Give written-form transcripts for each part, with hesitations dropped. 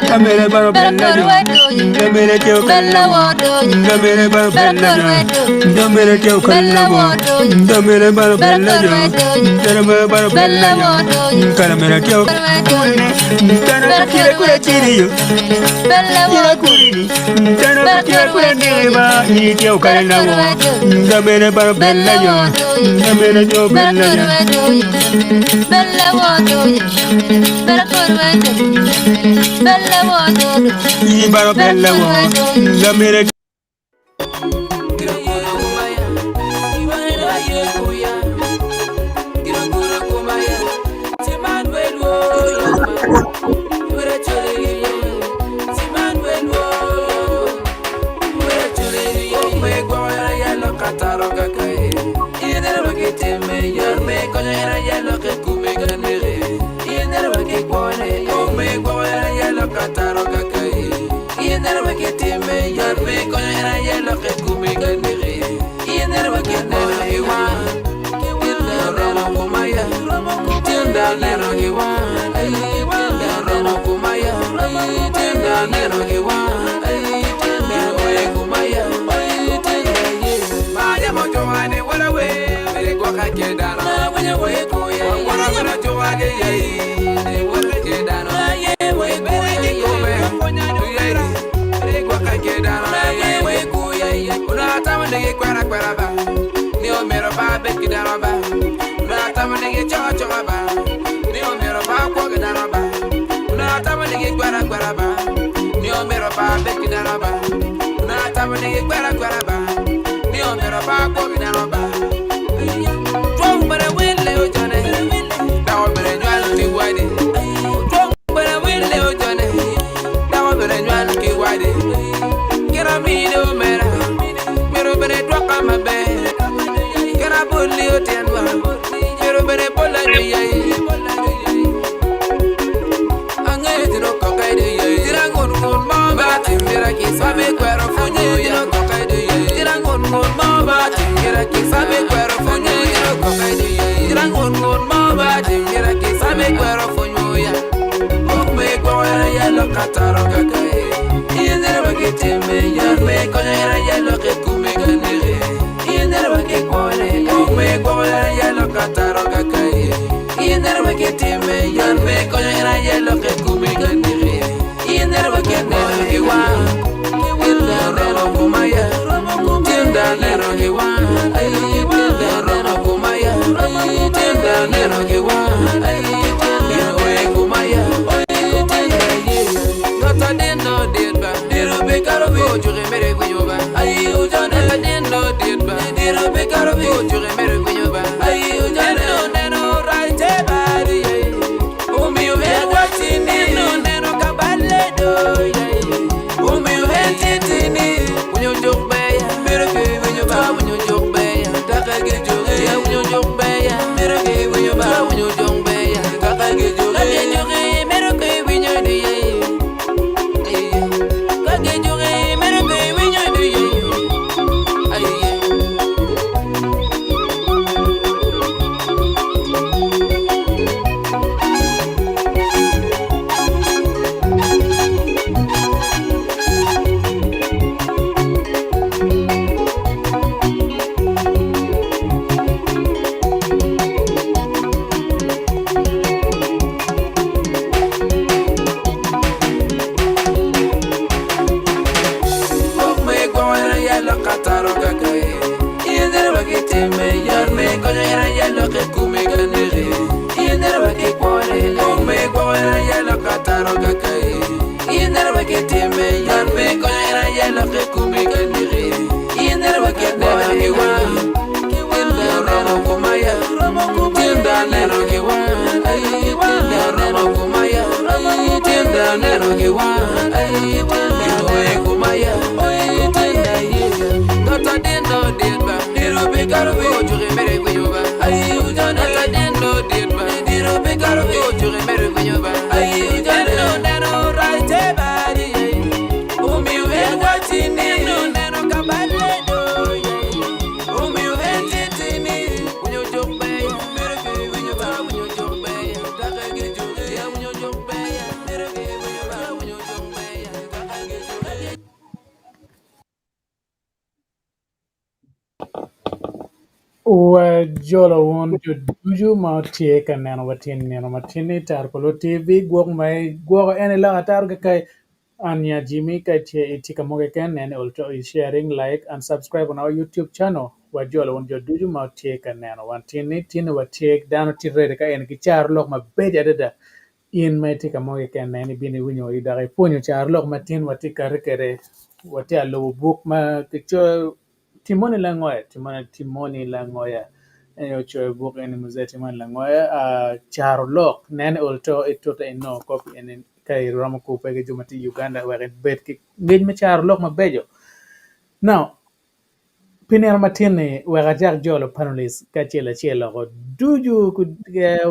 Kamere baro bella jo, kamere teo kalla wo, kamere baro bella jo, kamere teo kalla wo, kamere baro bella jo, kamere baro bella jo, kamere teo Tana kira kura kiri yo, kira kuri ni, tana kira kura ni ba ni teo kalla wo, kamere baro bella jo, kamere teo bella jo. Ni baro bella wo, kamere. Wajolo wun jo ducu ma tye ka neno wa tye nino ma tye-ni Taro pa Luo TV gwok ma igwoko en iloko ataro keken an nya Jimmy ka itye itye ka mo keken nen ni ol to i sharing like and subscribe on our YouTube channel wajolo wun jo ducu ma tye ka neno wan tye-ni tye-ni watye dano tye ready ka eni ki caro lok mabeco adada in ma itye ka mo keken nen ibino iwinyo dok ipwonyo caro lok ma tin watye kati kwede watye ka lubo buk ma kicoyo Timoni Langoya Timoni Langoya en aye ocoyo buk eni Muzee Timoni Langoya caro lok nen ol to itute inongo kopi eni ka iromo kubbe ki jo ma tye i Uganda wek ibed ki ngec me caro lok mabeco. Now Pi nino matin-ni, wek acak jolo panelist ki acel acel oko ducu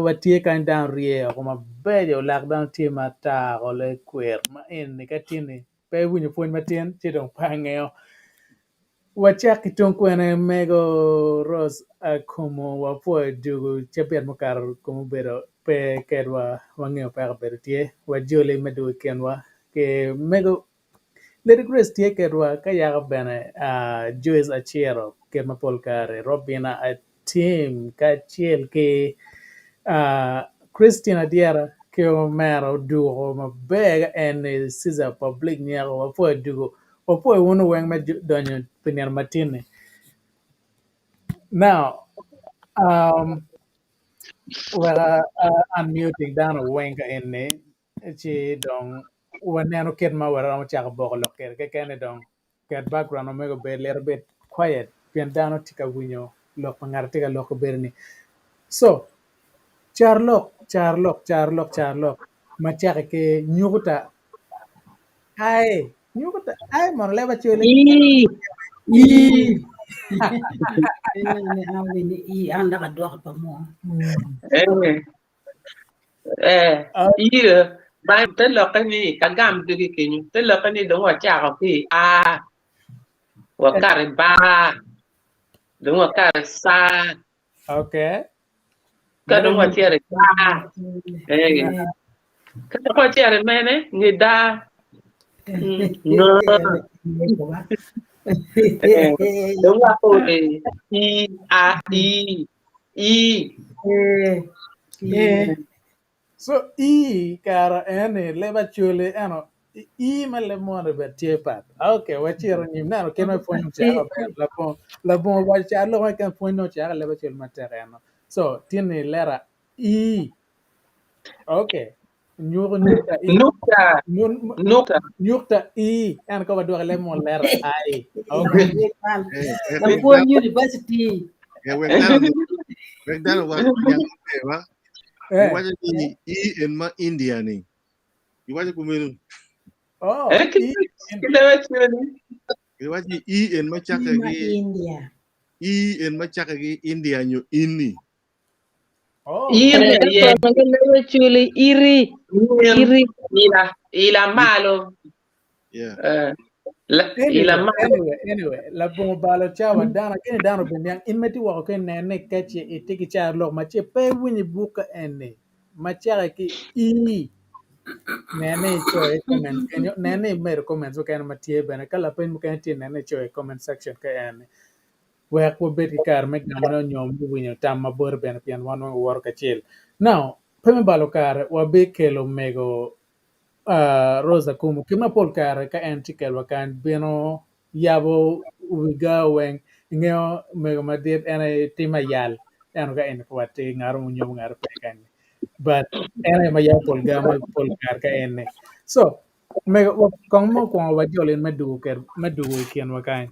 watye kany dano rye oko mabeco lak dano tye matar oko likwir ma eni ka tin-ni pe iwinyo pwony matin ci dong pe angeyo. Wacak ki tung kwene mego Rose Akumu wapwoyo dugu cabit mukato kuma obedo pe kedwa wangeyo peko obedo tye wajoli me dugu i kinwa ki mego Lady Grace tye kedwa ka yako bene Joyce Aciro kit ma pol kare Robina Atim kacel ki Christine Adyera ki omera oduko maber ka en ni Ceaser Public nyeko wapwoyo dugo wapwoyo wunu weng me donyo pi nino matin-ni now wek a unmute dano weng ka eni Ci dong waneno kit ma waromo cako boko lok kwede keken ni dong ket background ma mege obed little bit quiet pien dano tye ka winyo lok pa ngat atye ka lok obedo ni. So car lok, car lok, car lok, car lok ma cake ki nyukuta ai, nyukuta ai mono leb acoli. Ii, Ii. Ii, an dok adwoko pa mo. Eh, Eh, iyo, Baibul te lokke ni ka gam dugi kenyo, te lokke ni dong wacako ki i A, wakato i ba, dong wakato i ca, Okay. ka dong wacito i ca, eh, ka dong wacito i mene, nge da, mm, nga, eh, dong wako i I, A, I, I. Eh. So I kara eni leb acholi eno I ma leb moni bene tye pat. Okay, wacito anyim. Neno kit ma ipwonyo ocako maber. Labongo labongo waco car lok mo keken pwony nongo ocako i leb acholi matek eno. So tin-ni lera I. Okay. Nyuko nyukta I. Nukta. Nyun- Nukta. Nyukta I. Ento ka wadwoko i leb mo lera I. Okay. Eh, wek Lapwony university. eh, wek dano wek dano wa niang maber ba. Eh. Iwaco ni i en ma India ni. Iwaco kumeno. Oh, Eh, ki I. ki leb acholi. Iwaco ni i en ma cakke Ma ki India. i en ma cakke ki India nyo ini. Oh. In aye. Ka kono leb acholi iri In iri. ila ila malo. Yeah. Eh, la, ila Anyway, malo. anyway, anyway, labongo balo cawa dano akene dano obed niang in ma itye woko ki nene ka ce itye ki caro lok ma ce pe iwinyo i buk ka eni ma cake ki i nene icoyo i comment kenyo nene imedo comments mukene ma tye bene ka lapeny mukene tye nene icoyo i comment section ka eni wek wabed ki kare me gamone nyo me winyo tam ma boti bene pien wan weng wawoto kacel. Now, pe me balo kare wabikelo mego uh, Rose Akumu ki ma pol kare ka en tye kelwa kany bino yabo wi gar weng ingeyo mego madit en aye timo ayal ento ka eni pe watye ngat mo nyomo ngat pe kany but en aye ma yabo pol gar ma pol kare ka eni so mego wa- kong mukwongo wajol in me dugo ked me dugo i kinwa kany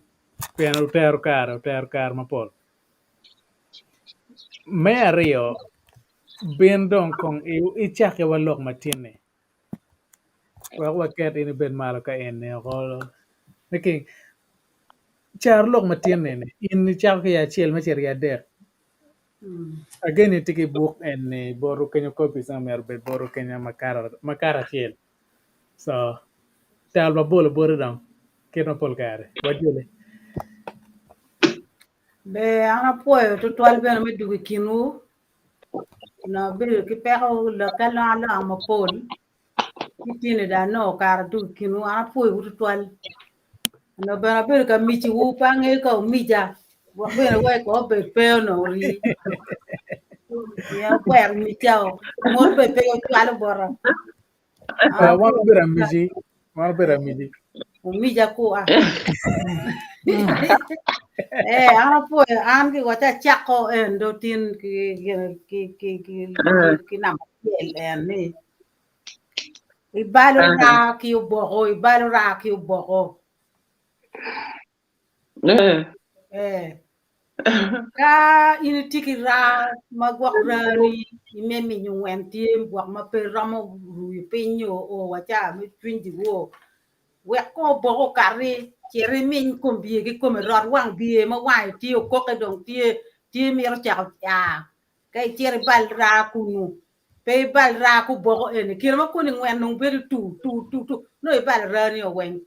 pien otero kare otero kare mapol me aryo bin dong kong icaki wa lok matin-ni wek waket in ibed malo ka eni oko okay caro lok matin eni in icako ki i acel me cito i adek again itye ki buk eni botu kenyo copies ne myero obed botu kenyo makato acel so tal mabolo boti dong kit ma pol kare wajoli. Ber an apwoyo tutwal bene me dwogo i kinwu. Onongo abedo ki peko lok alonga alonga mapol ci tini dong anongo kare adwogo i kinwu an apwoyowu tutwal. Onongo bene abedo ka miciwu pe angeyo ka wumica. Gwok bene wek ko obed pe onongo rii. Pien okwero micca o. Mot be pe ocwalo bota. Ah, wan obedo amici. Wan obedo amici. Omica kua. Eh, an apwoyo an ki waca acako en do tin ki ki ki ki ki ki namba acel en ni ibalo raa ki oboko ibalo raa ki oboko. Eh. Ka in itye ki raa ma gwok raani ime minyo ngwen tye gwok ma pe romo ruyo piny nyo o wa ca me cwiny dyewor, wek kong oboko okati cit iminy kom biye kikome rot wang biye ma wange tye okoke dong tye tye mito cako aa ka icito ibal raa kunu pe ibal raa ki oboko eni kine ma koni ngwen dong bedo tu tu tu tu nongo ibalo raani o weng.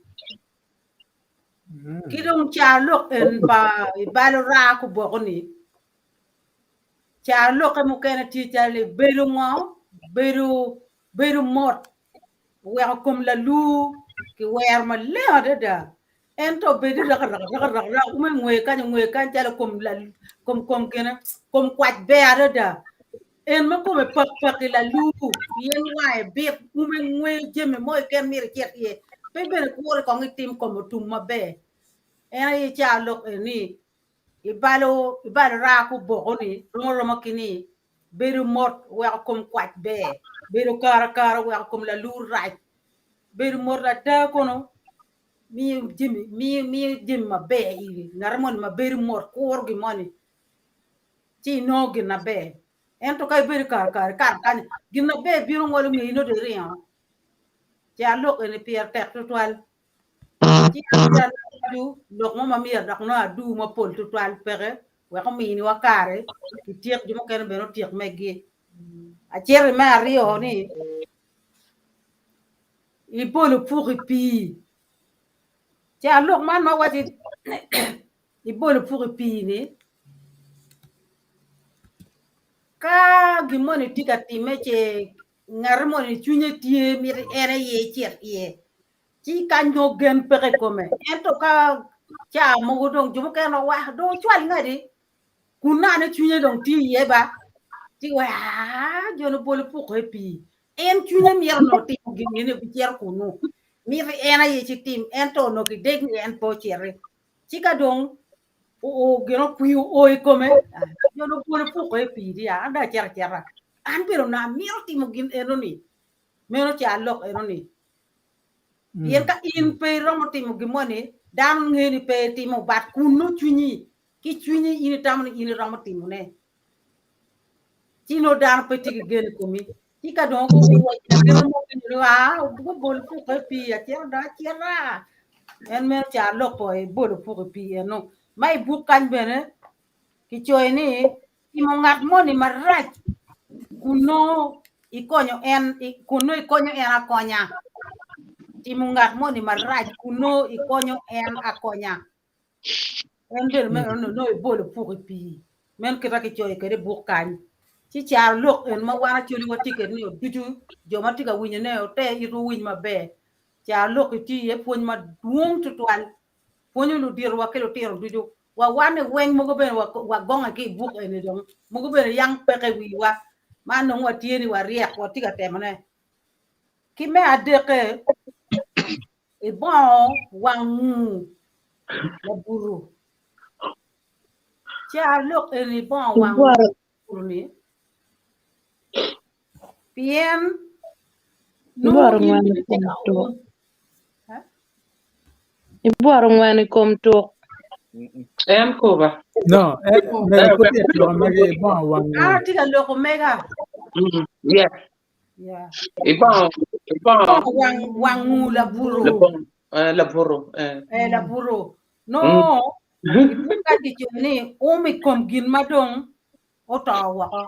Ki dong carolok en pa ibalo raa kuboko-ni, carolokke mukene tye calo ni bedo ngo, bedo bedo mot oweko kom lalur kiwero maleng adada ento bedo raka raka raka raka raka ume ngwe kany ongwe kany calo kom kom kom gine kom kwac ber adada. En ma kome pak paki lalur pien wange bit, ume ngwe jami mo keken myero icit iye. Pe bene kure kong itim kom otum maber. En aye ca lok eni ibalo ibalo raa ki oboko ni rom aroma ki ni bedo mot weko kom kwac ber, bedo kara kara weko kom lalur rac. Bedo mot ada kono miyo jami miyo miyo jami maber iri ngat moni ma bedo mot kuro gin moni ci inongo gin maber. Ento ka ibedo kare kare ikato kany, gin maber bino ngolo ngeyi nongo dong iringo. Car lok eni pire tek tutwal. Ci an lok mo ma myero dok nongo adu mapol tutwal peke wek ominiwa kare kityek jo mukene bene otyek megi. Acito i me aryo ni ibolo puk i pii. Car lok man ma waci ibolo puk i pii-ni, ka gin moni tye ka timme ce ngat moni cwinye tye miti en aye ecit iye, ci kany nongo gen peke i kome. Ento ka ca mogo dong jo mukene dong wa dong ocwal ngati kun nane cwinye dong tye iye ba ci wa aa joni obolo puk i pii en cwinye mito nongo timo gin eni obicito kunu miti en aye ci tim ento onongo kideg ni en pe ociti. Ci ka dong gin okwiyo o i kome, jo dong obolo puko i pii ni, an dong acito acita. An bene onongo amito timo gin enoni. Meno ca lok enoni. Pien ka in pe iromo timo gin moni, dano ngeyo ni pe itimo, but kunnu cwinyi, ki cwinyi in itamo ni in iromo timone. Ci nongo dano pe tye ki gen i komi. Ci ka dong gubolo puko i pii acito dong acita. En meno ca loko ibolo puko i pii eno. Ma i buk kany bene kicoyo ni timo ngat moni marac kun nongo ikonyo en kun nongo ikonyo en akonya. Timo ngat moni marac kun nongo ikonyo en akonya. En bene meno nongo ibolo puk i pii. Meno kit ma kicoyo kwede i buk kany. Ci caro lok en ma wan Acholi watye kwede ni ducu jo ma tye ka winyone oter itwu owiny maber. Caro lok tye iye pwony madwong tutwal. Pwonyo ludito wa ki lutino ducu. Wa wan ni weng mogo bene wagonge ki i buk eni dong. Mogo bene yang peke i wiwa. Man dong watye ni waryek watye ka temone. Ki me adekke, Ibongo wang nguu labuto. Car lok eni ibongo wang nguu labuto ni pien nongo Ibworo in ngwen i itye kom ka tuk. o. Ibworo ngwen i kom tuk. En kuba. No, eh, mego pud tye ka loko magi ibongo wang An nguu. atye ka loko mega. Yeah. Yeah. Ibongo ibongo Ibongo wang wang nguu labuto. labongo eh, labuto eh. Eh, labuto. No, Mm. i buk ka kicoyo ni um i kom gin ma dong oto woko.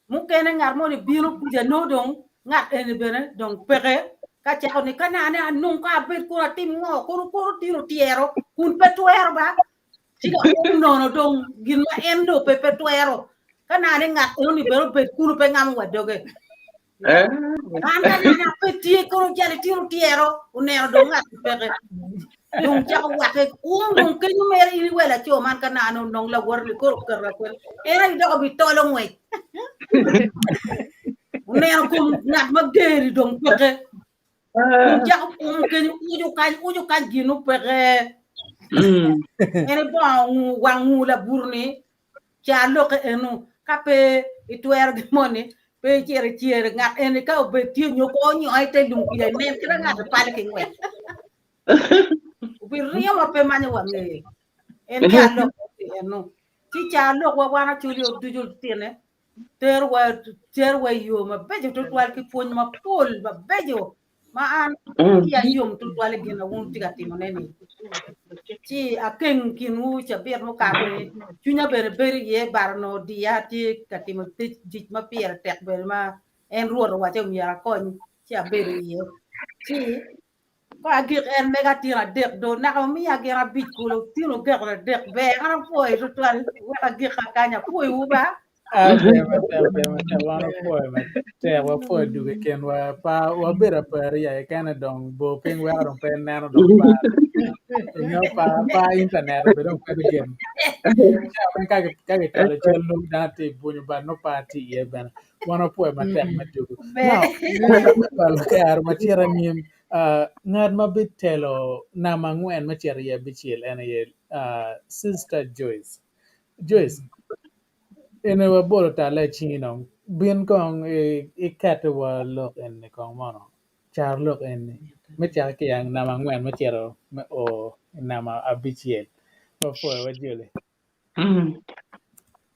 Mukene ngat moni bino kuca nongo dong ngat eni bene dong peke ka cako ni ka nane anong ka abed kun atim ngo kono kono tino tyero kun pe twero ba ci ka um nono dong gin ma en dong pe pe twero ka nane ngat enoni bene obed kunu pe ngamo wa doge an ka nane ape tye kono jali tino tyero oneno dong ngat peke. Dong cako wake um dong kenyo mere in iwe laco man ka nano onong lawote-ni koro oketo lakwene. En aye dok obitolo ngwec. Oneno kom ngat mager-ri dong peke. Dong cako um kenyo uco kany uco kany gin peke. En ibongo wang ngu laburu-ni Car lokke eno, ka pe itwero gin moni, pe icito icer ngat eni ka obed tye nyo ko onyongo i te lum kuca inen kit ma ngat pale ki ngwec. Obiringo ma pe manyo wa ngeye. En car lok eno. Ci car lok wa wan Acholi ducu litine terowa terowa i yo mabeco tutwal ki pwony mapol mabeco ma an iya yom tutwal i gin ma wun wutye ka timone-ni. Ci akeng kinwu cabit mukato-ni, cwinya bene bedo iye bara onongo odiya atye ka timo tic ma pire tek bene ma en Rwot owacca myero akony ci abedo iye. Ci ka agik en mega tyen adek do naka omiya gin abic kulu tyen ogeko adek ber an apwoyo tutwal wek agik kakany apwoyowu ba. Ah, ber matek, ber matek, wan wapwoyo matek, wapwoyo dugo i kinwa, pa wabedo apari ya kene dong bor piny weko dong pe ineno dong pa inyo pa pa internet obedo dong pe gin. Ca weng ka ki ka kicwalo cal nongo dano tye i bunyu but nongo pa tye iye bene. Wan wapwoyo matek me dugo. Ber. Now, me balo kare ma cito anyim, ah, ngat ma bitelo namba angwen me cito i abicel en aye ah, Sister Joyce. Joyce, Eni wabolo talle i cingi dong, bin kong ikette wa lok eni kong mono, car lok eni me cako ki i namba angwen me cito me o i namba abicel. Wapwoyo wajoli.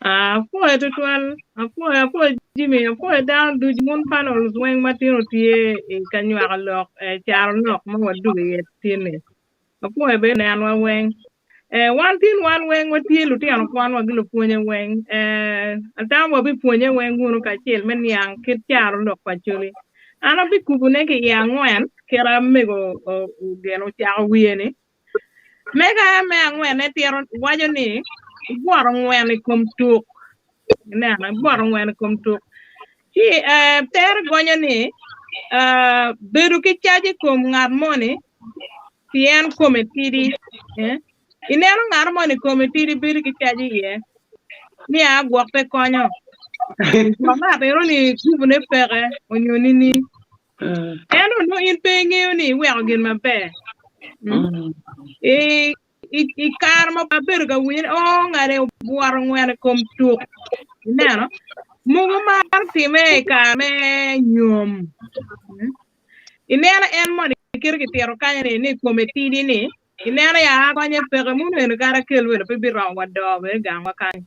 Apwoyo tutwal, apwoyo, apwoyo Jimmy, apwoyo dano ducu wun panels weng ma tino tye i ka nywako lok, caro lok ma wadugo iye tin-ni. Apwoyo bene nenwa weng. Eh, wan tin wan weng watye lutino kwan wa ki lupwonye weng. Eh, atamo wabipwonye weng wunu kacel me niang kit caro lok pa Acholi. An abikubune ki i angwen kit amego gin ocako wiye ni. Mega me angwenne tito waco ni ibwoto ngwen i kom tuk. Ineno, ibwoto ngwen i kom tuk. Ci eh, tere gonyo ni eh, bedo ki cac i kom ngat moni pien kome tidi. Eh? Ineno ngat moni kome tidi bedo ki cac iye ni a gwok pe konyo. Gwok ngat eno ni gubune peke onyo nining. Ento nongo in pe ingeyo ni iweko gin maber. Mm. I, i, i kare ma abedo ka winyo ni oh ngane obwoto ngwene i kom tuk. Ineno? Mogo maro time i kare me nyom. Mm. Ineno en moni kit kitito kany ni ni kome tidi ni ineno ya konye peke muno eno kara kel welo pe biromo wa doo bene gangwa kany.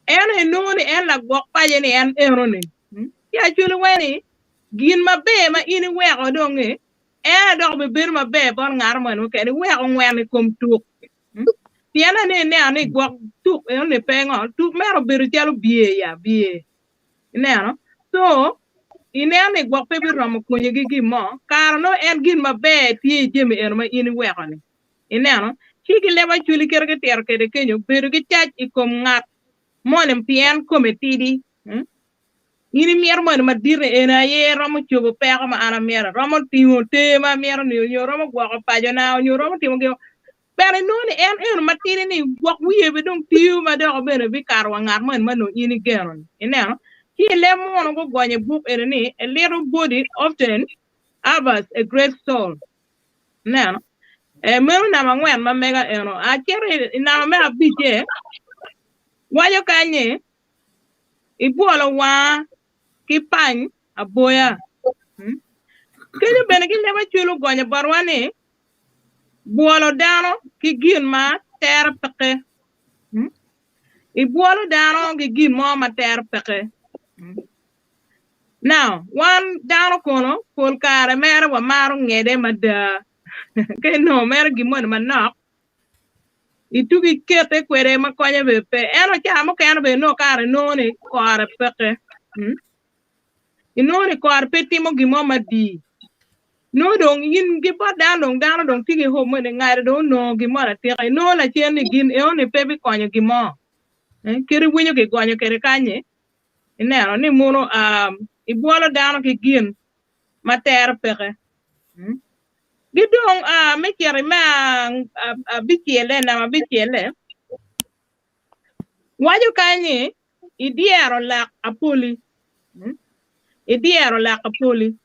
Eno inongo ni en lagwok pace ni en eno ni. Mm. Ci acwalo weni gin maber ma in iweko dong ni en aye dok obibedo maber bot ngat moni mukene iweko ngwen i kom tuk. Mm. Pien ane ineno ni gwok tuk eno ni pe ngo tuk mere obedo calo bye ya bye. Ineno? So, ineno ni gwok pe biromo konyi ki gin mo, kara nongo en gin maber tye i jami eno ma in iweko-ni. Ineno? Ci ki leb acwali kite kitito kwede kenyo, bedo ki cac i kom ngat moni pien kome tidi. Hmm? In imito moni madit-ti eni aye romo cobo peko ma an amito, romo tingo ter ma amito-ni, nyo romo gwoko pacona, nyo romo timo gin Bene inongo ni en eno matidi ni gwok wiye be dong tiyo ma doko bene bikato wa ngat moni ma nongo in igeno ni. Ineno? Ci i leb munu gugonyo i buk eni ni a little body often harbors a great soul. Ineno? Eh, meno namba angwen ma mega eno. Acito i namba me abicce, waco kany ni ibwolo wanga ki pany aboya. Hmm? Kenyo bene gilebo acwel ogonyo botwa ni Bwolo dano ki gin ma tere peke. Ibwolo dano ki gin mo ma tere peke. Now, wan dano kono pol kare mere wamaro ngede mada. Ka inongo mere gin moni manok, itugi ikete kwede ma konye bene pe. Ento ca mukene bene inongo kare inongo ni kore peke. Inongo ni kore pe timo gin mo madii. Nongo dong in ki bot dano dong dano dong tye ki hope mo ni ngado dong onongo gin mo atika. Inongo lacen ni gin eno ni pe bikonyo gin mo. Eh, kit iwinyo kigonyo kwede kany-nyi, ineno ni mono um, ibwolo dano ki gin ma tere peke. Mm. Gi dong me cito i me abicelle, namba abicelle, waco kany ni idyero lak apoli, idyero lak apoli.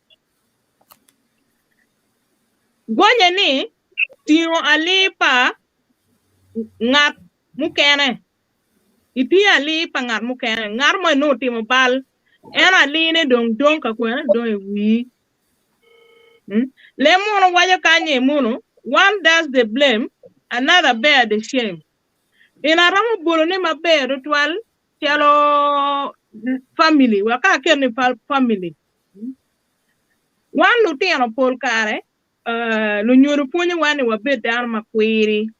Gonye ni tingo alii pa ngat mukene, itingo alii pa ngat mukene, ngat mo nongo otimo bal, en aliine dong dong ka kwene dong i wii. Leb munu waco kany ni munu, one does the blame, another bear the shame. In aromo bolo ni maber tutwal calo family, wek ka aket ni family. Wan lutino pol kare lunyodo pwonyowa ni wabed dano ma kwiri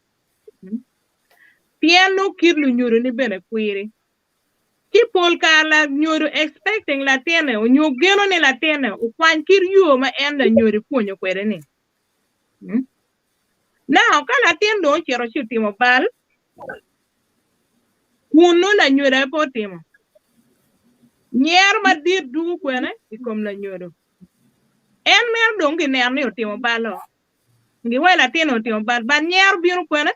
pien nongo kit lunyodoni bene kwiri. Ci pol kare lanyodo expecting latinne onyo geno ni latinne okwany kit yo ma en lanyodo pwonyo kwede ni. Now ka latin dong ocito ci otimo bal kun nongo lanyodo aye pe otimo, nyero madit dugo kwene i kom lanyodo. En meno dong gineno ni otimo bal-lo, giwaco latin-ni otimo bal, but nyero bino kwene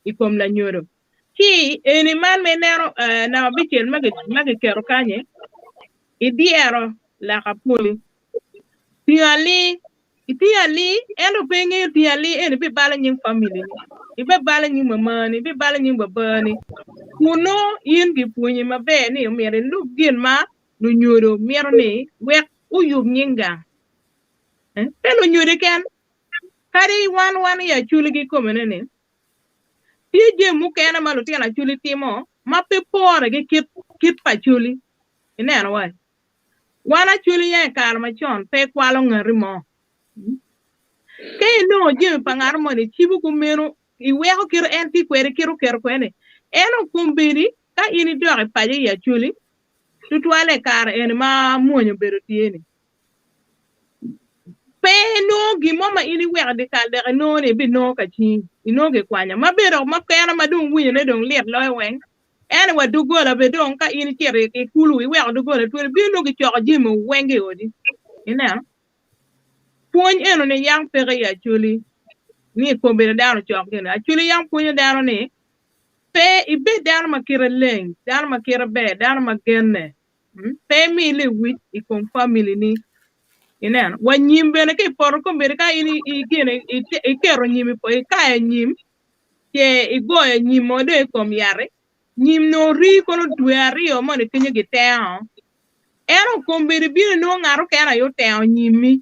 i kom lanyodo. Ci eni man ma ineno namba abicel ma kiketo kany-nyi, idyero lak apwoli. Tingo alii, itingo alii ento pe ingeyo tingo alii eni bibalo nying famili ni, ibibalo nying mamani, ibibalo nying babani. Kun nongo in kipwonyi maber ni omyero ilub gin ma lunyodo mito ni wek oyub nying gang. Pe lunyodo keken, kadi wan wan i Acholi kikomene ni Tye jami mukene ma lutino Acholi timo ma pe pore ki kit pa Acholi. Ineno wai? Wan Acholi ya i kare macon pe ikwalo ngati mo. Ka inongo jami pa ngat moni icibo kumeno iweko kit en tye kwede kit oketo kwede ni ento kombeddi ka in idok i paco i Acholi tutwalle i kare eni ma mwony obedo tye ni Pe inongo gin mo ma in iweko i dyekal dok inongo ni ibinongo ka cingi, inongo kikwanyo. Ma bene dok mukene ma dong winyone dong lit loyo weng, en wa doggola bene dong ka in icito i kulu iweko doggola twolo, ibino nongo kicoko jami weng ki i odi. Ineno? Pwony eno-ni yam peke i Acholi ni i kombeddi dano ocok gin. Acholi yam pwonyo dano ni pe ibed dano ma kite leng, dano ma kite ber, dano ma genne. Pe imi lewic i kom familini. Ineno? Wa nyim bene ka ipoto kombeddi ka in igine iketo nyim ikayo nyim ce igoyo nyim mo dong i kom yat-ti, nyim nongo rii kono dwe aryo moni kenyo gitengo. Ento kombeddi bino inongo ngat okene aye otengo nyimmi.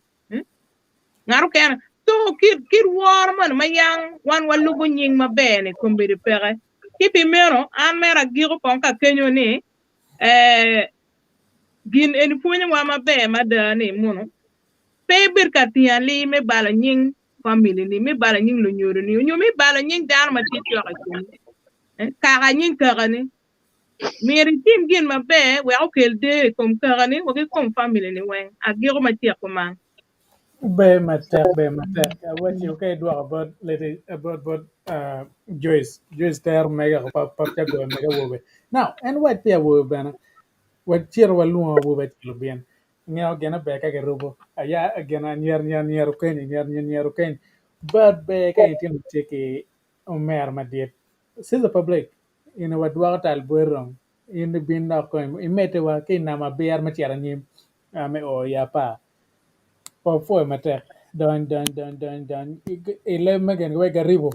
Ngat okene. So kit kit woro moni ma yang wan walubo nying maber-ni kombeddi peke. Ci pi meno an mere agiko kong ka kenyo ni Gin eni pwonyowa maber mada ni mono pe ibed ka tingo alii me balo nying famili-ni, me balo nying lunyodoni, nyo me balo nying dano ma tye cok i komi, kaka nying kakani. Myero itim gin maber wek okel deyo i kom kakani wa ki kom famili-ni weng. Agiko macek kuman. Ber matek, ber matek. Awacci ka idwoko bot lady, bot bot uh, Joyce, Joyce tero mega ko pa pa ca goyo mega awobe. Now, en wac pi awobe bene. Wacito walwongo awobe acel obin. Ingeyo gine ber ka girubo. Aya gin anyira anyira anyira okenyo anyira anyira anyira okenyo. But ber ka itino tye ki omera madit. Sister Public, in wadwoko tal boti dong. In ibin dok kong imedde wa ki i namba abiro me cito anyim. Me o i apar. Wapwoyo matek. Dony, dony, dony, dony, dony. I leb me gin wek garibo.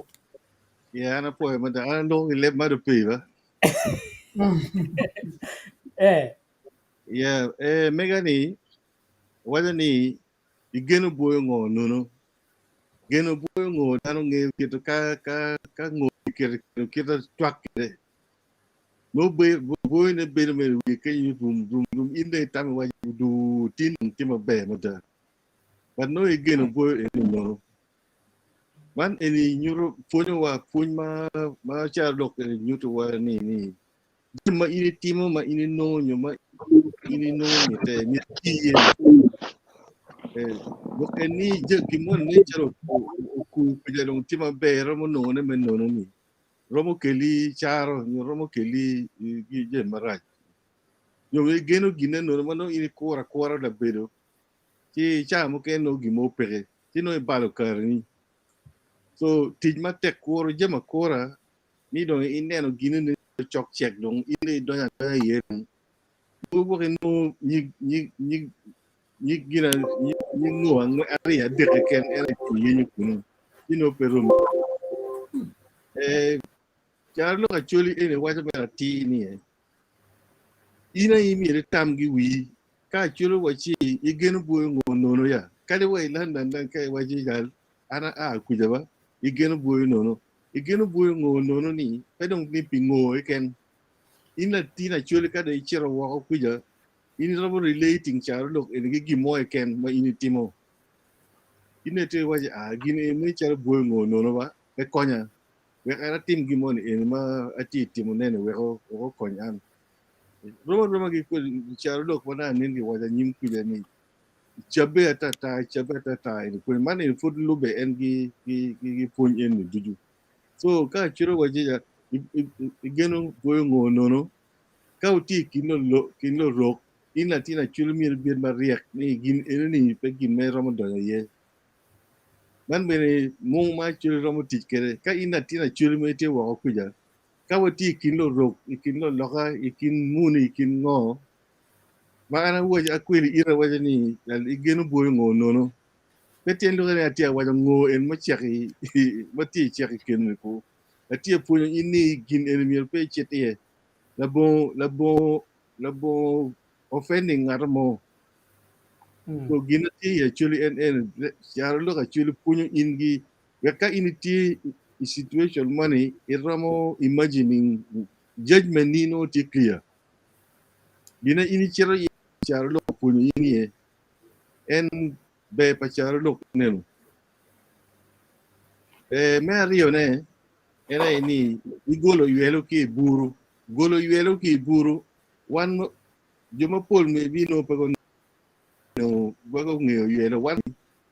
Yeah, an apwoyo matek. An aloko i leb ma dong pe ba. Eh. Yeah, eh, mega ni, waco ni igeno bwoyo ngo nono. Geno bwoyo ngo dano ngeyo kito ka ka ka ngo kito kito cwak kede. Nongo bwoyone bedo mere i wiye kenyo ni rum rum rum in dong itamo iwaco du tin dong tye maber mada. But nongo igeno bwoyo eni nono. Man eni nyuto pwonyowa pwony ma ma calo lok eni nyutowa ni ni gin ma in itimo ma in inongo nyo ma in inongo nyo te myero iti iye. Eh, lok eni gin moni nen calo okur kwija dong tye maber romo nongone me nono ni. romo keli caro nyo romo keli jami marac nyo igeno gine nono ma nongo in ikuro akura labedo ci ca mukene nongo gin mo peke ci nongo ibalo kareni. So tic matek kuro jami akura ni dong ineno gin ni cok cek dong in dong idonyo adonya iye dong. Mogo gwok inongo nyig nyig nyig nyig gin nyig ngo angwen aryo adek keken en aye iyenyo kunu ci nongo pe romi. Eh, calo lok Acholi eni waco mere atir ni eh, in aye myero itam gi wii ka Acholi owaci igeno bwoyo ngo nono ya kadi wa i London dong ka iwaci jal an aa kuca ba igeno bwoyo nono igeno bwoyo ngo nono ni pe dong ni pi ngo keken in latin Acholi ka dong icito woko kuca in iromo relating calo lok eni ki gin mo keken ma in itimo in dong itye iwaci ah gin eni calo bwoyo ngo nono ba pe konya wek an atim gin moni eni ma atye timo nene wek okony an. Rom aroma ki calo lok ma naka nen kiwaco anyim kuca ni cabbe atata, cabbe atata eni pwony man eni pud lube en ki ki pwony eni ducu. So ka acito waci igeno goyo ngo nono ka wutye i kin lurok in latin acwali myero ibed maryek ni gin eni pe gin ma iromo donyo iye. Man bene mung ma Acholi romo tic kwede. Ka in latin Acholi ma itye woko kuca, ka watye i kin luruk, i kin luloka, i kin muni, i kin ngo, ma an awaco akweli ite awaco ni igeno bwoyo ngo nono. Pe tyen lwaki ni atye awaco ngo en ma cek ma tye i cek i keni ku. Atye pwonyo in ni gin eni myero pe icit iye. Labongo labongo labongo offending ngat mo. So gin ma tye i Acholi en eni, caro lok Acholi pwonyo in gi wek ka in itye i situation moni iromo imagining judgment ni nongo tye clear. Gin ma in icito iye caro lok opwonyo in iye en ber pa caro lok neno. Eh, me aryone en aye ni igolo ywelo ki i buru. Golo ywelo ki i buru wan jo mapol maybe nongo pe gunongo pe gungeyo oywelo wan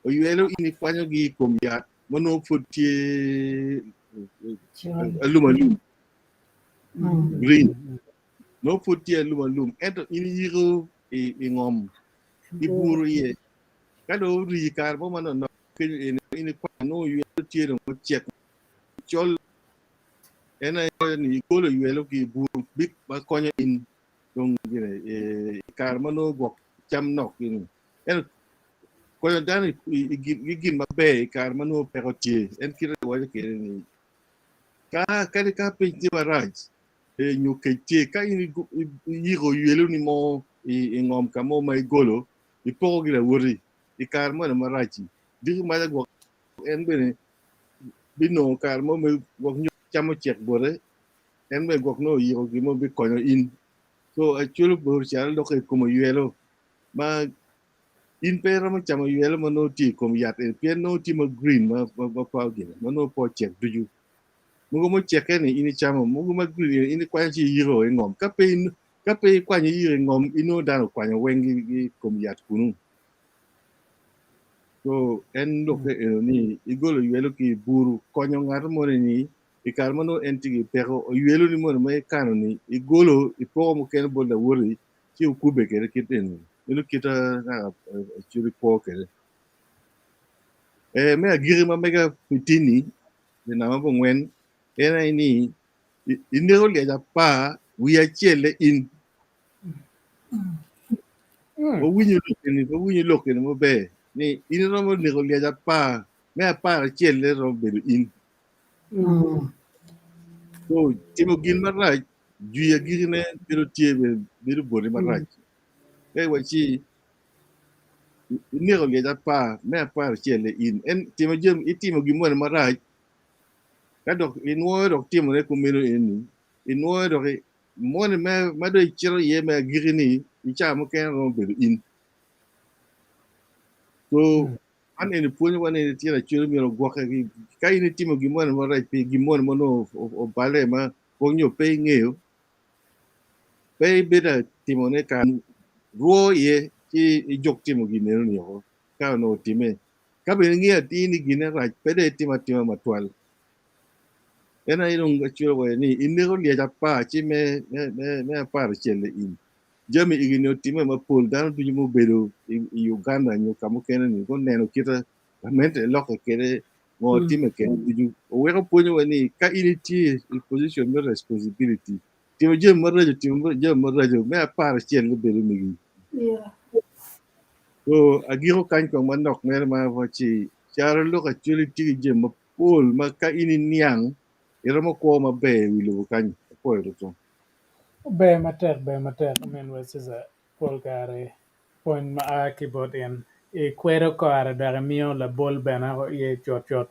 oywelo in ikwanyogi i kom yat ma nongo pud tye alum alum green nongo pud tye alum alum ento in iyiko i ngom iburo iye ka dong ori kare mo manok kenyo in ikwanyo nongo oywelo tye dong ocek col en aye ni igolo oywelo ki i bur bik ma konyo in dong gire i kare ma nongo gwok cam nok gini ento konyo dano i gin maber i kare ma nongo peko tye en kite waco kede ni ka kadi ka piny tye marac nyo kec tye ka in iyiko ywelo ni mo i ngom ka mo ma igolo ipoko gi lawoti i kare moni marac-ci diki maca gwok en bene binongo kare mo me gwok nyo cam ocek bote en bene gwok nongo oyiko gin mo bikonyo in. So aculo bor calo lok i kom oywelo ma in pe iromo camo oywelo ma nongo tye i kom yat eni pien nongo tye ma green ma ma pa gine ma nongo pe ocek ducu. Mogo mucekke ni in icamo mogo ma green ni in ikwanyo ci iyiko i ngom ka pe ka pe ikwanyo iyiko i ngom inongo dano okwanyo weng ki i kom yat kunu. So en lokke eno ni igolo oywelo ki i buru konyo ngat moni ni i kare ma nongo en tye ki peko, oywelo ni moni ma ikano ni igolo ipoko mukene bot lawoti ci wukubbe kwede kit eni. Meno kit ma Acholi kwo kwede. Me agikki ma mega pi tini pi namba abongwen en aye ni ineko lyec apar wiye acel-le in. Wawinyo lok eni, wawinyo lok eni maber ni in iromo neko lyec apar me apar acel-le romo bedo in. So timo gin marac jwi agikine bedo tye bedo boti marac. Ka iwacci ineko lyec apar me apar acel-le in en timo jami itimo gin moni marac ka dok inwoyo dok timone kumeno eni inwoyo dok moni ma dong icito iye me agikki-ni i cawa mukene romo bedo in. So Man eni pwonyowa ni tyen acwele myero ogwokke ki ka in itimo gin moni marac pi gin moni ma onongo obale ma gwok nyo pe ingeyo, pe ibedo ka timone ka rwo iye ci ijuk timo gin enoni woko ka onongo otime. Ka bene ingeyo atir ni gine rac pe dong itimo atima matwal. En aye dong acwele waco ni ineko lyec apar ci me apar acel-li in. Jami egi-ni otimme mapol, dano ducu ma obedo i Uganda nyo ka mukene-ni guneno kite gamente lokke kwede. Ngo timme kene ducu oweko pwonyowa ni ka in itye i position me responsibility timo jami maraco timo jami maraco me 11 bedo megi. So agiko kany kong manok mere ma awaci caro lok actually tye ki jami mapol ma ka in iniang iromo kwo maber i wi lobo kany. Apwoyo tutwal. Ber matek, ber matek ominwa Cesar pol kare pwony ma a ki bot in ikwedo kore dok imiyo labol bene iye cutcut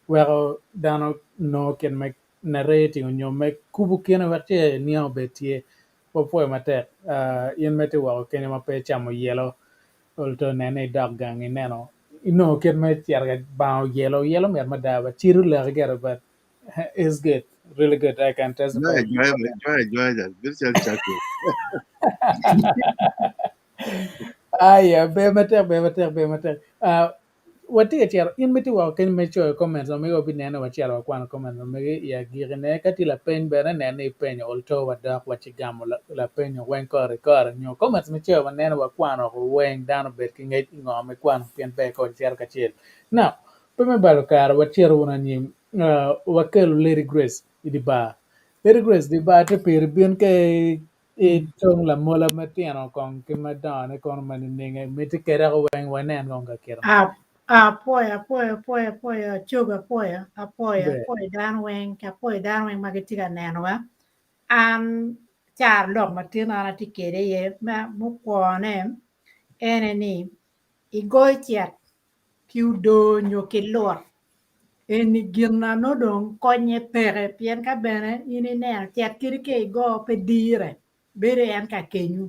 weko dano nongo kit me narrating nyo me kubo kine wek ce niang obed tye. Wapwoyo matek in ma itye woko kenyo ma pe icamo yelo ol to nene idok gang ineno inongo kit me cito ka bango yelo, yelo mit mada ba cido leki gire but it's good really good I can testify. Jwayo ajoya ajoya jal bedo calo cako. Aya ber matek ber matek ber matek. Uh, watye ka cito in ma itye woko kenyo me coyo comments ma mege wabinene wacito wakwano comments ma mege i agikine ka tye lapeny bene nen ni ipenyo olto wadok waci gamo lapenyo weng kore ki kore nyo comments ma icoyo waneno wakwano weng dano obed ki ngec i ngo ma ikwano pien ber ka wacito kacel. Now pe me balo kare wacito wunu anyim uh, wakelo Lady Grace i di bar. Lady Grace di bar tye piri bin ka i tong lamola matino kong ki madongo-ne kono ma nining miti kede ko weng wanen kong ka kite. Apwoyo, apwoyo, apwoyo, apwoyo, acogo apwoyo, apwoyo, Ber. apwoyo dano weng, apwoyo dano weng ma gitye ka nenowa. An caro lok matin an atye kede iye ma mukwongone ene ni igoyo cet ki odoo nyo ki lut eni gin na nongo dong konye peke pien ka bene in ineno cet kadi ka igo pe dire bedo en ka kenyu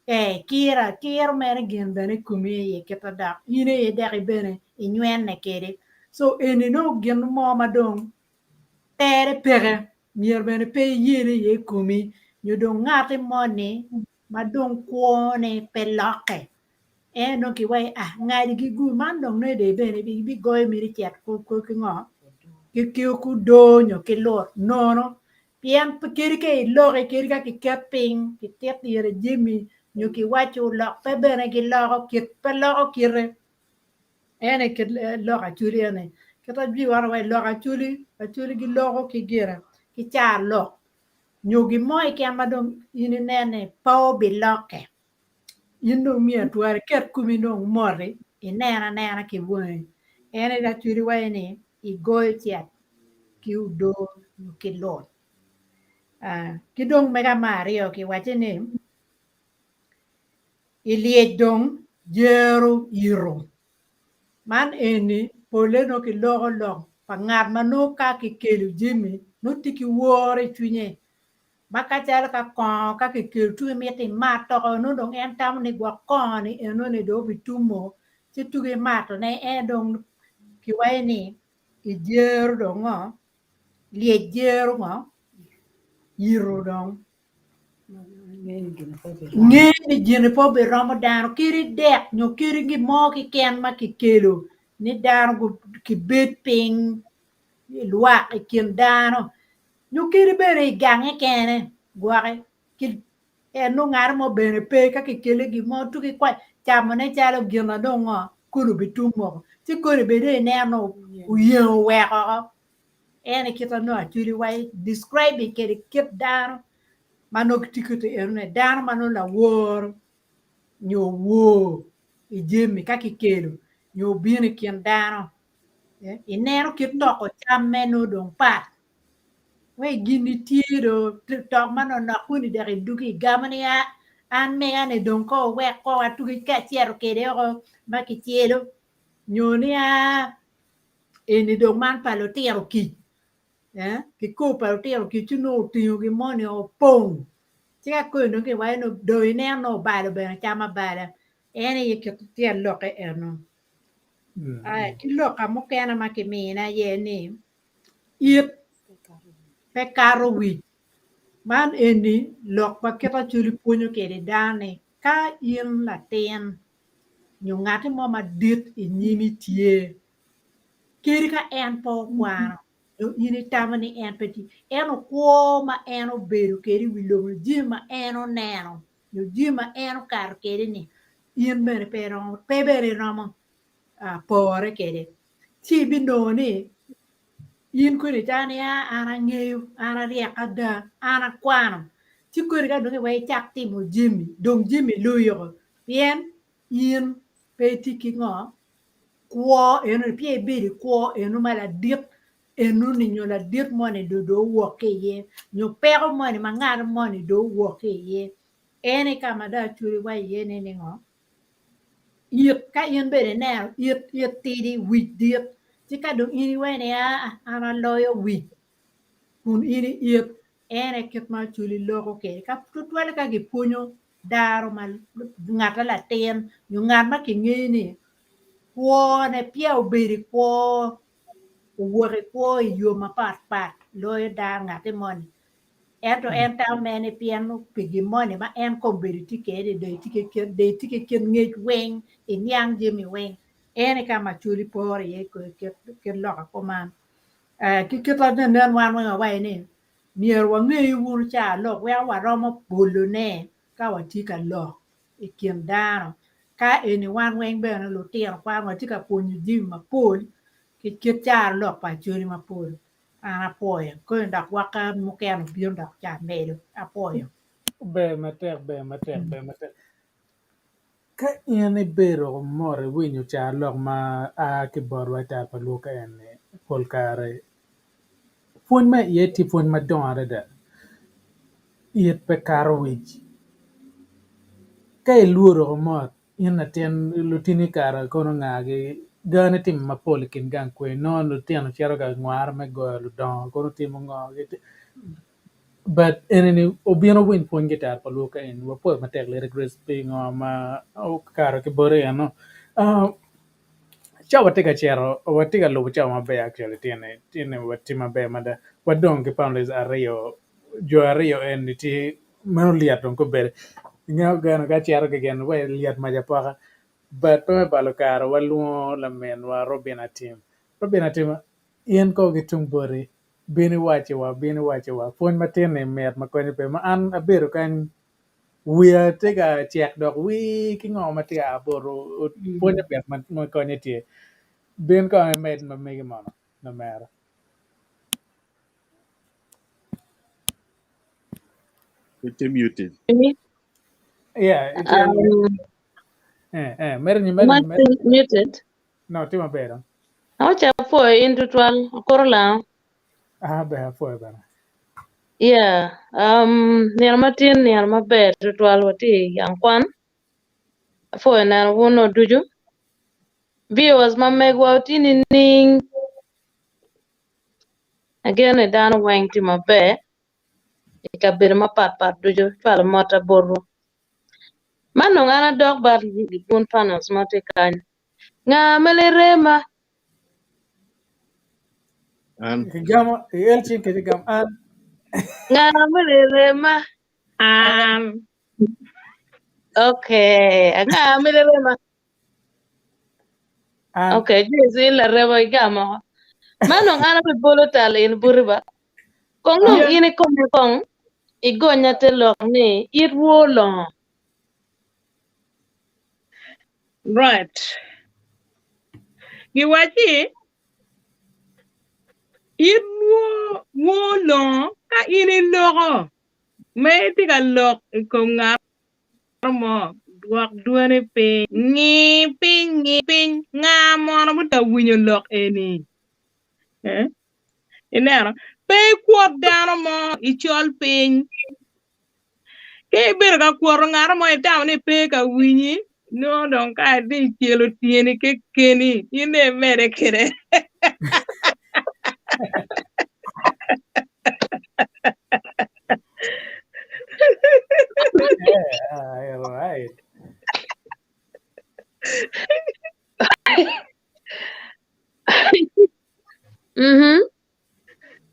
ee kiro akiro mere gin bene i komi aye kite dok in aye dok bene inywene kede so eni nongo gin mo ma dong tere peke myero bene pe iyel iye i komi nyo dong ngati moni ma dong kwone pe lokke en dong kiwaci ah ngadi gu man dong nongo dong bene ibigoyo miti cet ki ngo ki odoo nyo ki lut nono pien kadi ka iloki kadi ka kiket piny kitit ire jami nyo kiwaco lok pe bene giloko kit pe loko kite en aye kit lok acholi eni kit ajwi wan waci lok acholi acholi giloko ki gire ki car lok nyo gin mo keken ma dong in inen ni pe obilokke in dong myero twero iket komi dong moti inen anena ki wangi en aye acholi waco ni igoyo cet ki odoo nyo ki lut ki dong mega me aryo kiwacci ni ilyec dong jero ito man eni pole nongo kiloko lok pa ngat ma nongo ka kikelo jami nongo tye ki woro i cwinye ma ka calo ka kongo ka kikelo tuki miti imat toko nongo dong en tamo ni gwok kongo ni enoni dong obitumo ci tuki imatone en dong kiwaco ni ijero dong ngo lyec jero ngo yito dong nge ni gini pe obiromo dano kadi dek nyo kadi gin mo keken ma kikelo ni dano gibed piny lwak i kin dano nyo kadi bene i gange kene gwoki en nongo ngat mo bene pe ka kikele gin mo tuki camone calo gin na dong ngo koni obitum woko ci koni bene dong ineno oyengo oweko oko en aye kit ma nongo actually waco describing kede kit dano ma nongo gitye kwede enoni dano ma nongo lawor nyo owor i jami ka kikelo nyo obino i kin dano ineno kit toko camme nongo dong pat wai gini tye do tok manonok kuni dok idugi igamo ni a an mega ni dong ko owek ko atugi ka acito kede oko ma kicelo nyo ni a eni dong man pa lutino kic kikopo pa lutino kic ci nongo otingo gin moni opong ci ka koni dong kiwaco ni dong ineno nongo obalo bene cam abala en aye kit tyen lokke eno ki lok ka mukene ma kimina aye ni it pe kato wic man eni lok ma kit acoli pwonyo kwede dano ni ka in latin nyo ngati mo madit i nyimi tye kadi ka en pe okwano nyo in itamo ni en pe tye ento kwo ma en obedo kwede i wi lobo-ni jami ma en oneno nyo jami ma en okato kwede-ni in bene pe iromo pe bene iromo pore kwede. Ci ibinongo ni in kodi icako ni aa an angeyo, an aryek ada, an akwano. Ci kodi ka dong iweko icak timo jami, dong jami loyi oko pien in pe itye ki ngo kwo enoni pien ibedo i kwo eno ma ladit enoni nyo ladit moni dong owok ki iye nyo peko moni ma ngat moni dong owok ki iye. En aye ka ma dong acwali wa iye ni ningo It, ka in bene ineno it, it tidi, wic dit, ci ka dong in iwaco ni aa an aloyo wic kun in i it, en aye kit ma Acholi loko kwede. Ka tutwalle ka gipwonyo daro ma ngat ma latin nyo ngat ma kingeyo ni kwone peya obedo i kwo, owok i kwo i yo mapatpat loyo dano ngatti moni. Ento en tamo mere ni pien pi gin moni ma en kombeddi tye kwede-ni dong etye ki kit dong etye ki kit ngec weng eniang jami weng en aye ka ma Acholi poro iye kit loka kuman. Ki kit ma nen wan weng wawaco ni myero wange wunu ca lok weko waromo bolone ka watye ka lok i kin dano ka eni wan weng bene lutino kwan watye ka pwonyo jami mapol ki kit caro lok pa Acholi mapol. An apwoyo. Koni dok gwokka mukene obino dok ca amedo. Apwoyo. Ber matek, ber matek, ber matek. Ka in ibedo mot iwinyo carolok ma a ki botwa i tar pa luo ka eni pol kare pwony ma iye tye pwony madongo adada it pe kato wic. Ka ilworo mot In latin, lutini kara kono ngagi? Gani timo mapol i kin gang kwe nongo lutino cito ka ngware me goyo ludongo kono timo ngo but enini obino winy pwony ki i ot pa luo ka eni wapwoyo matek Lady Grace pi ngo ma okato ki bote eno cawa tye ka cito watye ka lubo cawa maber actually tye-ni watye maber mada wadong ki panelists aryo jo aryo eni tye Meno lyet dong kobedo. Ingeyo geno ka acito keken wa lyet mac apoka. But pe me balo kare walwongo laminwa Robin Atim. Robin Atim, in ko ki tung boti, bin iwacciwa, bin iwacciwa. Pwony matin-ni mit ma konye pe. Ma an abedo kany wiya tye ka cek dok wii ki ngo ma tye ka a botwu. Pwonye mit ma konye tye. Bin kong imed ma megi mono, lamera. Itye muted. Yeah, itye. Mere ni, mere ni, mere. Muted. No, tye maber dong. Awaco apwoyo in tutwal, akuro lango. Ah, ber apwoyo bene. Yeah, nino matin nino maber tutwal watye i gang kwan. Apwoyo neno wun ducu. Viewers ma megwa wutye nining? Ageno ni dano weng tye maber i kabedo mapatpat ducu cwalo motta botwu. Man dong an adok bot wun panels ma tye kany. Nga ma lirema? An. Kigamo, iel cing kede gam an. Nga ma lirema? An. Okay, anga ma lirema? An. Okay, Joyce in larema igamo. Man dong an abibolo tal in buti ba. Kong dong Yeah. in ikome kong igonya te lok ni it woo longo. Right. Giwacci it woo woo longo ka in iloko ma itye ka lok i kom ngat mo, dwok dwoni piny, ngi piny, ngi piny, nga mono ma tye ka winyo lok eni? Eh? Ineno? Pe ikwot dano mo i col piny. Ka ibedo ka kwoto ngat mo itamo ni pe ka winyi, nongo dong ka idhi icelo tyeni kekeni, in dong imede kwede. Yeah, right. Mhm.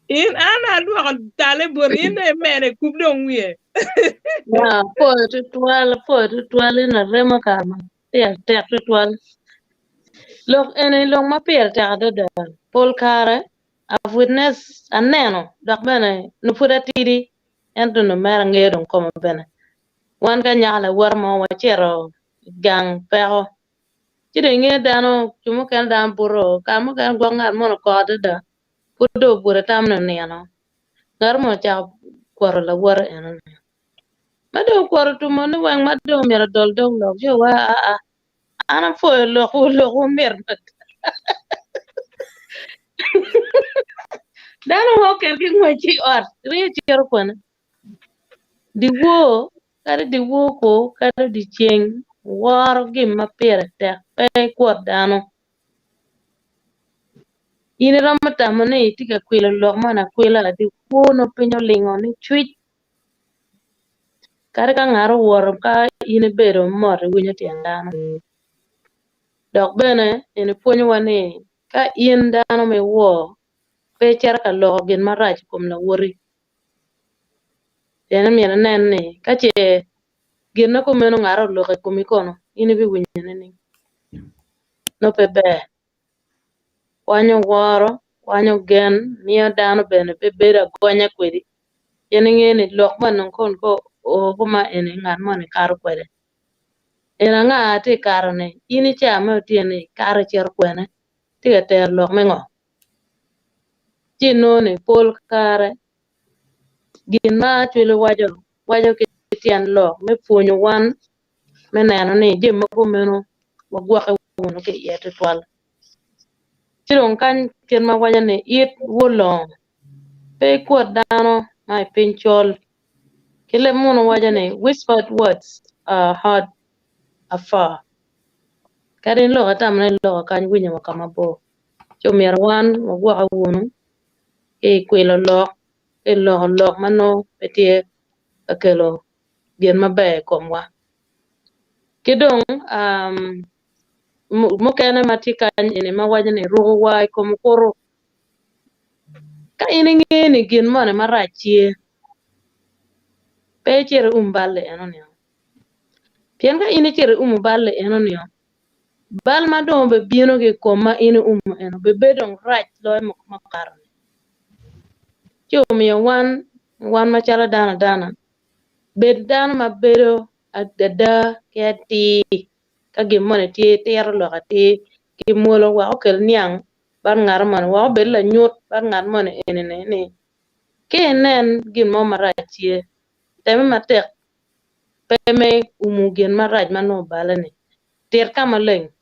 In an adwoko tale boti, in dong imede kub dong wiye. Ya, apwoyo tutwal, apwoyo tutwal in larema kare ma pire tek tutwal. Lok eni lok ma pire tek adada. Pol kare I've witnessed, aneno dok bene nongo pud atidi ento nongo mere angeyo dong koma bene. Wan ki anyaka lawota mo wacito i gang peko. Ci dong inge dano, jo mukene dano buto, kare mukene gwok ngat moni okok adada, pud dong obuto itamo ni onino. Ngat moni ocako kwoto lawote enoni. Ma dong okwoto otumo ni weng ma dong myero odol dog lok ci owaco aa an apwoyo lokwu lokwu mit mada. Dano mo oket ki ngwec i ot ringo cito kwene. Dyewor kadi dyewor kor kadi dyeceng woro gin ma pire tek pe ikwot dano. In iromo tamo ni itye ka kwilo lok moni akwila dyewor nongo piny olingo ni cwic kadi ka ngat owoto ka in ibedo mot iwinyo tyen dano. Dok bene eni pwonyowa ni ka in dano ma iwor pe icito ka loko gin marac i kom lawoti. Pien myero inen ni ka ce gin ma kumeno ngat oloko i komi kono, in ibiwinyo nining? Nongo pe ber. Kwanyo woro, kwanyo gen, miyo dano bene pe bedo agonya kwedi. Pien ingeyo ni lok ma nongo kon ko oo kuma eni ngat moni kato kwede. En anga tye ka kato-ni? In i caa me otyeno-ni ikato icito kwene? Itye ka tero lok me ngo? Ci inongo ni pol kare gin ma Acholi waco, waco ki tyen lok me pwonyo wan me neno ni jami mogo meno wagwokke wunu ki iye tutwal. Ci dong kany kit ma waco ni it wulongo pe ikwot dano ma i piny col. Ki leb munu waco ni whispered words are heard afar. Kadi in lok atamo ni lok kany winyo wa ka mabor. Ci omyero wan wagwokke wunu ki i kwilo lok ki i loko lok ma nongo pe tye ka kelo gin maber i komwa. Ki dong mukene ma tye kany eni ma waco ni ruko war i kom okuto. Ka in ingeyo ni gin moni marac tye, pe icit ium bal-li enoni. Pien ka in icito iumo bal-li enoni, bal ma dong obibino ki i kom ma in iumo eno bibedo dong rac loyo mukato-ni. Ci omiyo wan, wan macalo dano adana, bed dano ma bedo ada ki atir ka gin moni tye, tiro lok atir ki mwolo wek okel niang bot ngat moni, wek obed lanyut bot ngat moni eni-ni ni ka inen gin mo marac tye, temme matek pe me umo gin marac ma nongo obale-ni. Tit ka maleng,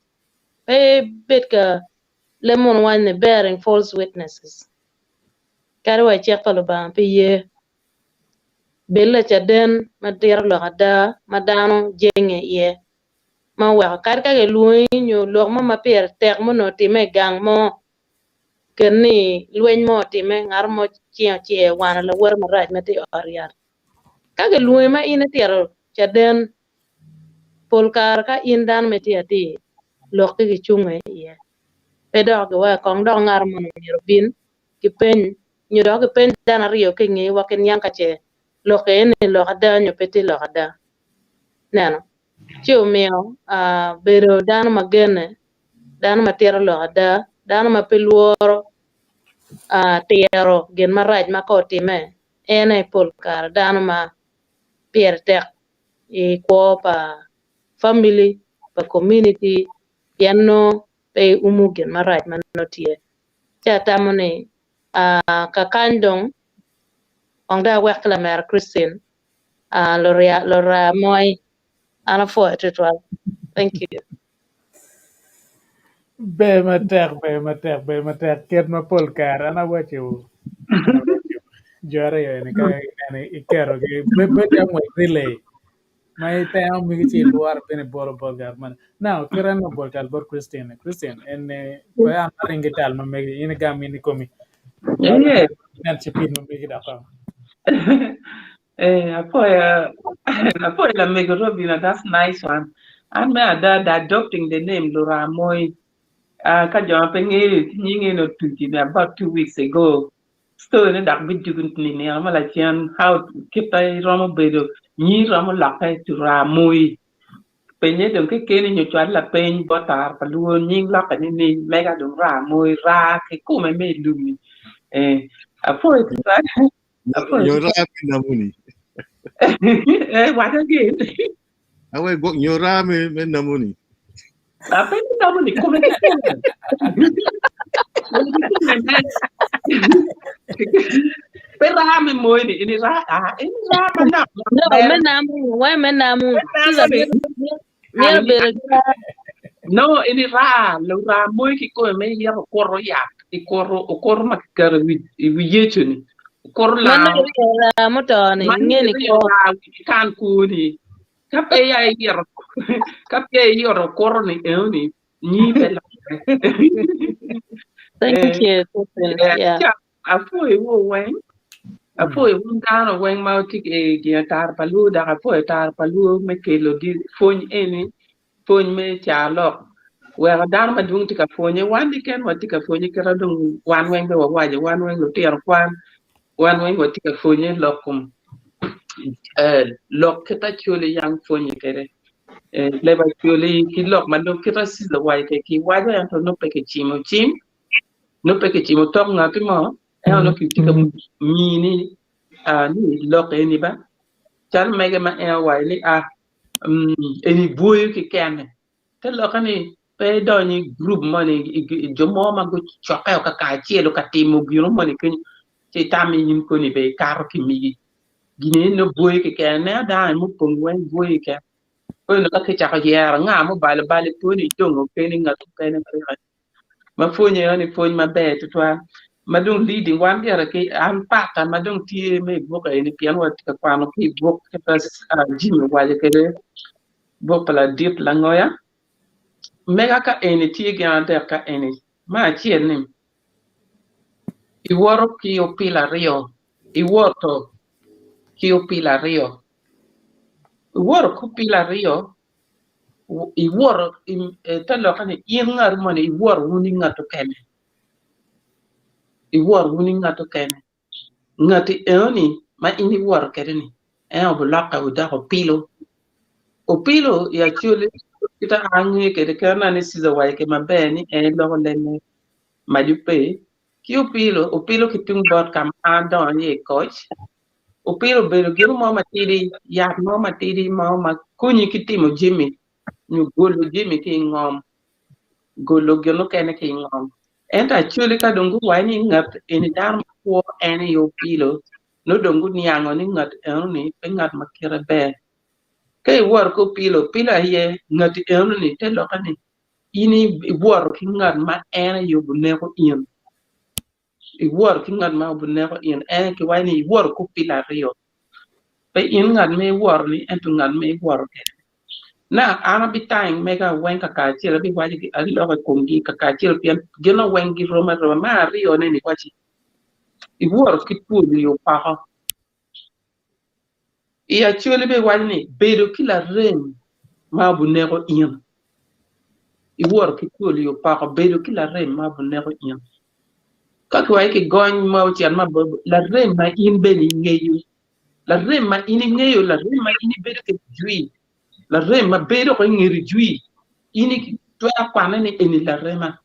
pe ibed ka leb mono waco ni bearing false witnesses. Kadi wa i cik pa Lubanga pe ye. Bed lacaden ma tito lok ada ma dano jenge iye, ma oweko kadi ka gilwongi nyo lok mo ma pire tek ma onongo otimme i gang mo, ket ni lweny mo otimme, ngat mo cinge ocer owano lawote marac ma tye i ot yat. Ka gilwongi ma in itito caden, pol kare ka in dano ma itye atir, lokki gicunge iye. Pe dok giweko kong dok ngat moni myero obin gipeny nyo dok gipeny dano aryo ki i ngewa wek giniang ka ce lok eni lok ada nyo pe tye lok ada. Ineno? Ci omiyo bedo dano ma genne, dano ma tito lok ada, dano ma pe lworo tiro gin marac ma ka otimme, en aye pol kare dano ma pire tek i kwo pa famili, pa komuniti pien nongo pe iumo gin marac ma nongo tye. Ci atamo ni, kakany dong, kong dong awek ki lamera Christine, lurya moi, an apwoyo tutwal. Thank you. Ber matek, ber matek, ber matek. Kit ma pol kare an awaco jo aryo eni ka ineno iketogi bedo calo ngwec relay ma iteno migi ci ilworo bene ibolo bot ngat moni. Now kit en obolo tal bot Christine, Christine en pe an aringo ki tal ma megi in igam in ikomi. Inen cipid ma megi dok kong. Eh, apoya, apoya lamego Robina, that's nice one. An me ada, the adopting the name Lura Moi. Ka jo ma pe ngeyo, nyinge ni otuci ni about 2 weeks ago. Story ni dok bidugo ni nino ma lacen how kita iromo bedo nyi romo lokke to Ramoi. Penye dong kekeni nyo cwal lapeny bot tar pa luo nying lokke ni ni mega dong Ramoi ra kikume me ilumi. Eh, apoyo tutwal. Apoyo Nyo ra me namuni. Eh, wacho again. Awe gwok nyo ra me namuni. Ape ni namo ni kome kikome. Kome ne. Pe raa me moi ni ini raa ah ini raa manok. No, me namu, wai me namu. Me namu ni. Myero bedo ki raa. No, ini raa, lo raa moi kikome me yito okuto yat, ikuto okuto ma kiketo i wi i wi Yecu ni. Okuto Ma lango. nongo iryeyo raa muto ni, Ma inge ni nongo iryeyo kwo. raa wi kan kwoni. Ka pe ya iyito ka pe iyito okuto ni enoni nyi pe lokke. Thank Eh, you, Stephen. eh, Yeah. ca apwoyo wu weng, apwoyo wun dano weng ma wutye ki gin ataro pa luo dok apwoyo ataro pa luo me kelo di pwony eni, pwony me carolok weko dano madwong tye ka pwonye wan keken watye ka pwonye kite dong wan weng bene wawaco wan weng lutino kwan wan weng watye ka pwonye lok kom lok kit Acholi yang pwonye kwede leb Acholi ki lok ma nongo kit Aciza owaco kwede kiwaco ento nongo pe kicimo cim nongo pe kicimo tok ngati mo ento nongo kitye ka mini ni lok eni ba calo mege ma en owaco ni a eni bwoyo kekene Te lokke ni pe idony i gurup moni, jo mo ma gucokke ka kacel ka timo gino moni kenyo ci itam ni in koni bene ikato ki migi. Gin eni nongo bwoyi keken, ineno dano eni mupong weng bwoyi keken. Koni dong ka kicako yero nga mubalo bal i pwonyi idongo keni ngat mukene ma ryeko ma pwonye eno ni pwony maber tutwal ma dong leading wan gire ki an pata ma dong tye me i buk eni pien watye ka kwano ki i buk kit ma Jimmy owaco kwede buk pa ladit Langoya mega ka eni tye gin adek ka eni me acel ni iwoto ki opilo aryo iwoto ki opilo aryo iwoto ki opilo aryo iwoto te lokke ni in ngat moni iwoto wun i ngat okene iwoto wun i ngat okene ngati enoni ma in iwoto kwede ni en obilokke odoko opilo opilo i acholi kit ma an angeyo kwede kadi neno ni Ciza owaco kwede maber ni en eloko lemme mac ope ki opilo opilo ki tung bot ka ma an adongo iye i koc Opiro obedo gin mo matidi, yat mo matidi mo ma konyi ki timo jami nyo golo jami ki i ngom, golo gin mukene ki i ngom. Ento actually ka dong guwaco ni ngat eni dano makwo en aye opilo, nongo dong guniango ni ngat enoni pe ngat ma kite ber. Ka iwoto ki opilo, opilo aye ngati enoni te lokke ni in iwoto ki ngat ma en aye obineko in. Iwoto ki ngat ma obineko in, en kiwaco ni iwoto ki opilo aryo. Pe in ngat ma iwoto-ni ento ngat ma iwoto kwede. Na an abitang mega weng kakacel abiwaco aloko i komgi kakacel pien gin weng girom aroma. Me aryone ni waci iwoto ki twol i opoko. I Acholi bene iwaco ni bedo ki larem ma obineko in. Iwoto ki twol i opoko bedo ki larem ma obineko in. Ka kiwaco ki gony ma ocito mabor larem ma in bene ingeyo, larem ma in ingeyo, larem ma in ibedo kwede jwi, larem ma bedo oko ingeti jwi, in itwero kwane ni eni larema,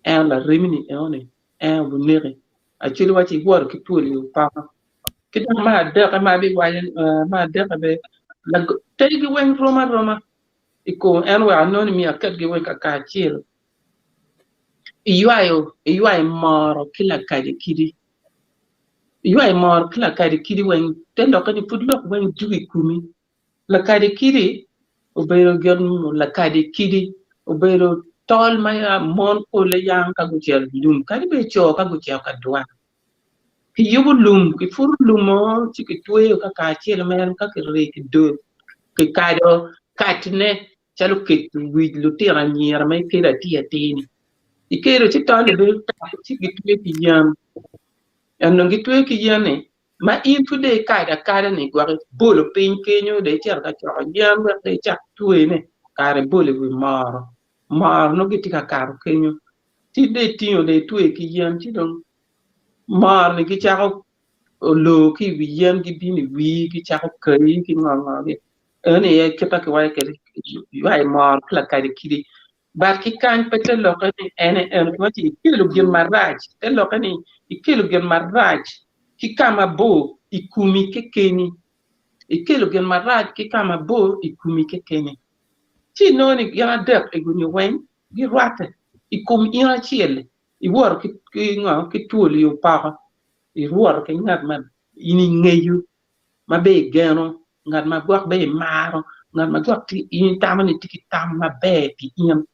ento laremi-ni enoni en obineki. Acholi waco iwoto ki twol i opoko. Ki dok me adeke ma abiwaco me adeke bene tergi weng rom aroma i kom en wek anongo ni myero aketgi weng kakacel. Iywayo iywayo moro ki lakac kidi iywayo moro ki lakac kidi weng te lokke ni pud lok weng dugo i komi. Lakadi kidi obedo gin lakadi kidi obedo tol ma mon pole yam ka gucito i lum kadi bed co ka gucito ka dwan kiyubo lum kiputo lum mo ci kitweyo kakacel mere ka kiriyo kidol kikado katine calo keto wic lutino anyira ma ikedo atir atir-ni ikedo ci tol-li bedo tek ci gitweyo ki yen en dong gitweyo ki yen-ni Ma in pud dong ikado akada-ni gwok ibolo piny kenyo dong icito ka coko yen wek dong icak tweyone kara ibolo i wi moro, moro nongo gitye ka kato kenyo ci dong itingo dong itweyo ki yen ci dong moro-ni gicako olor ki i wi yen gibino i wii gicako kayi ki ngo ngo-gi eno aye kit ma kiwaco kwede ywayo moro ki lakadi kidi But ki kany pe te lokke ni en eno kiwaco ni ikelo gin marac te lokke ni ikelo gin marac ki ka mabor i komi kekeni ikelo gin marac ki ka mabor i komi kekeni. Ci inongo ni gin adek ego-ni weng girwatte i kom in acel-li, iwoto ki ki ngo ki twol i opoko, iwoto ki ngat ma in ingeyo ma bene igeno, ngat ma gwok bene imaro, ngat ma gwok tye in itamo ni tye ki tam maber pi in.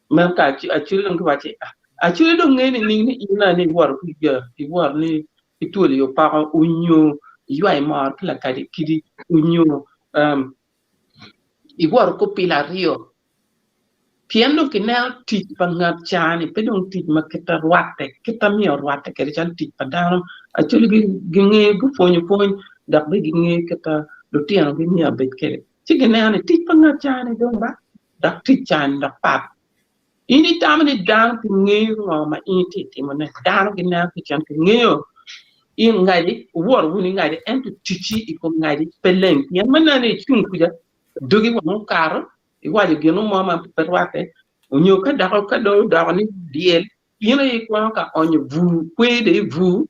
Meno ka Acholi dong kiwacci Acholi dong ngeyo nining ni in nani iwoto ki iwoto ni ki twol i opoko onyo iywayo moro ki lakadi kidi onyo iwoto ki opilo aryo pien dong kineno tic pa ngat ca-ni pe dong tic ma kite rwatte kite myero orwatte kwede calo tic pa dano Acholi gingeyo gupwonyo pwony dok bene gingeyo kit ma lutinogi myero obed kwede. Ci gineno ni tic pa ngat ca-ni dong ba, dok tic ca-ni dok pat. In itamo ni dano pe ngeyo ngo ma in itye ka timone? Dano gineno ki cen kingeyo in ngaci, wuwoto wunu i ngaci, ento ticci i kom ngaci pe leng. Pien ma neno ni icung kuca, dogi wang okato, iwaco gin mo ma pe rwatte, onyo ka dok ka dong odoko ni dyel, in aye ikwongo ka onyo bur, kwer dong i bur,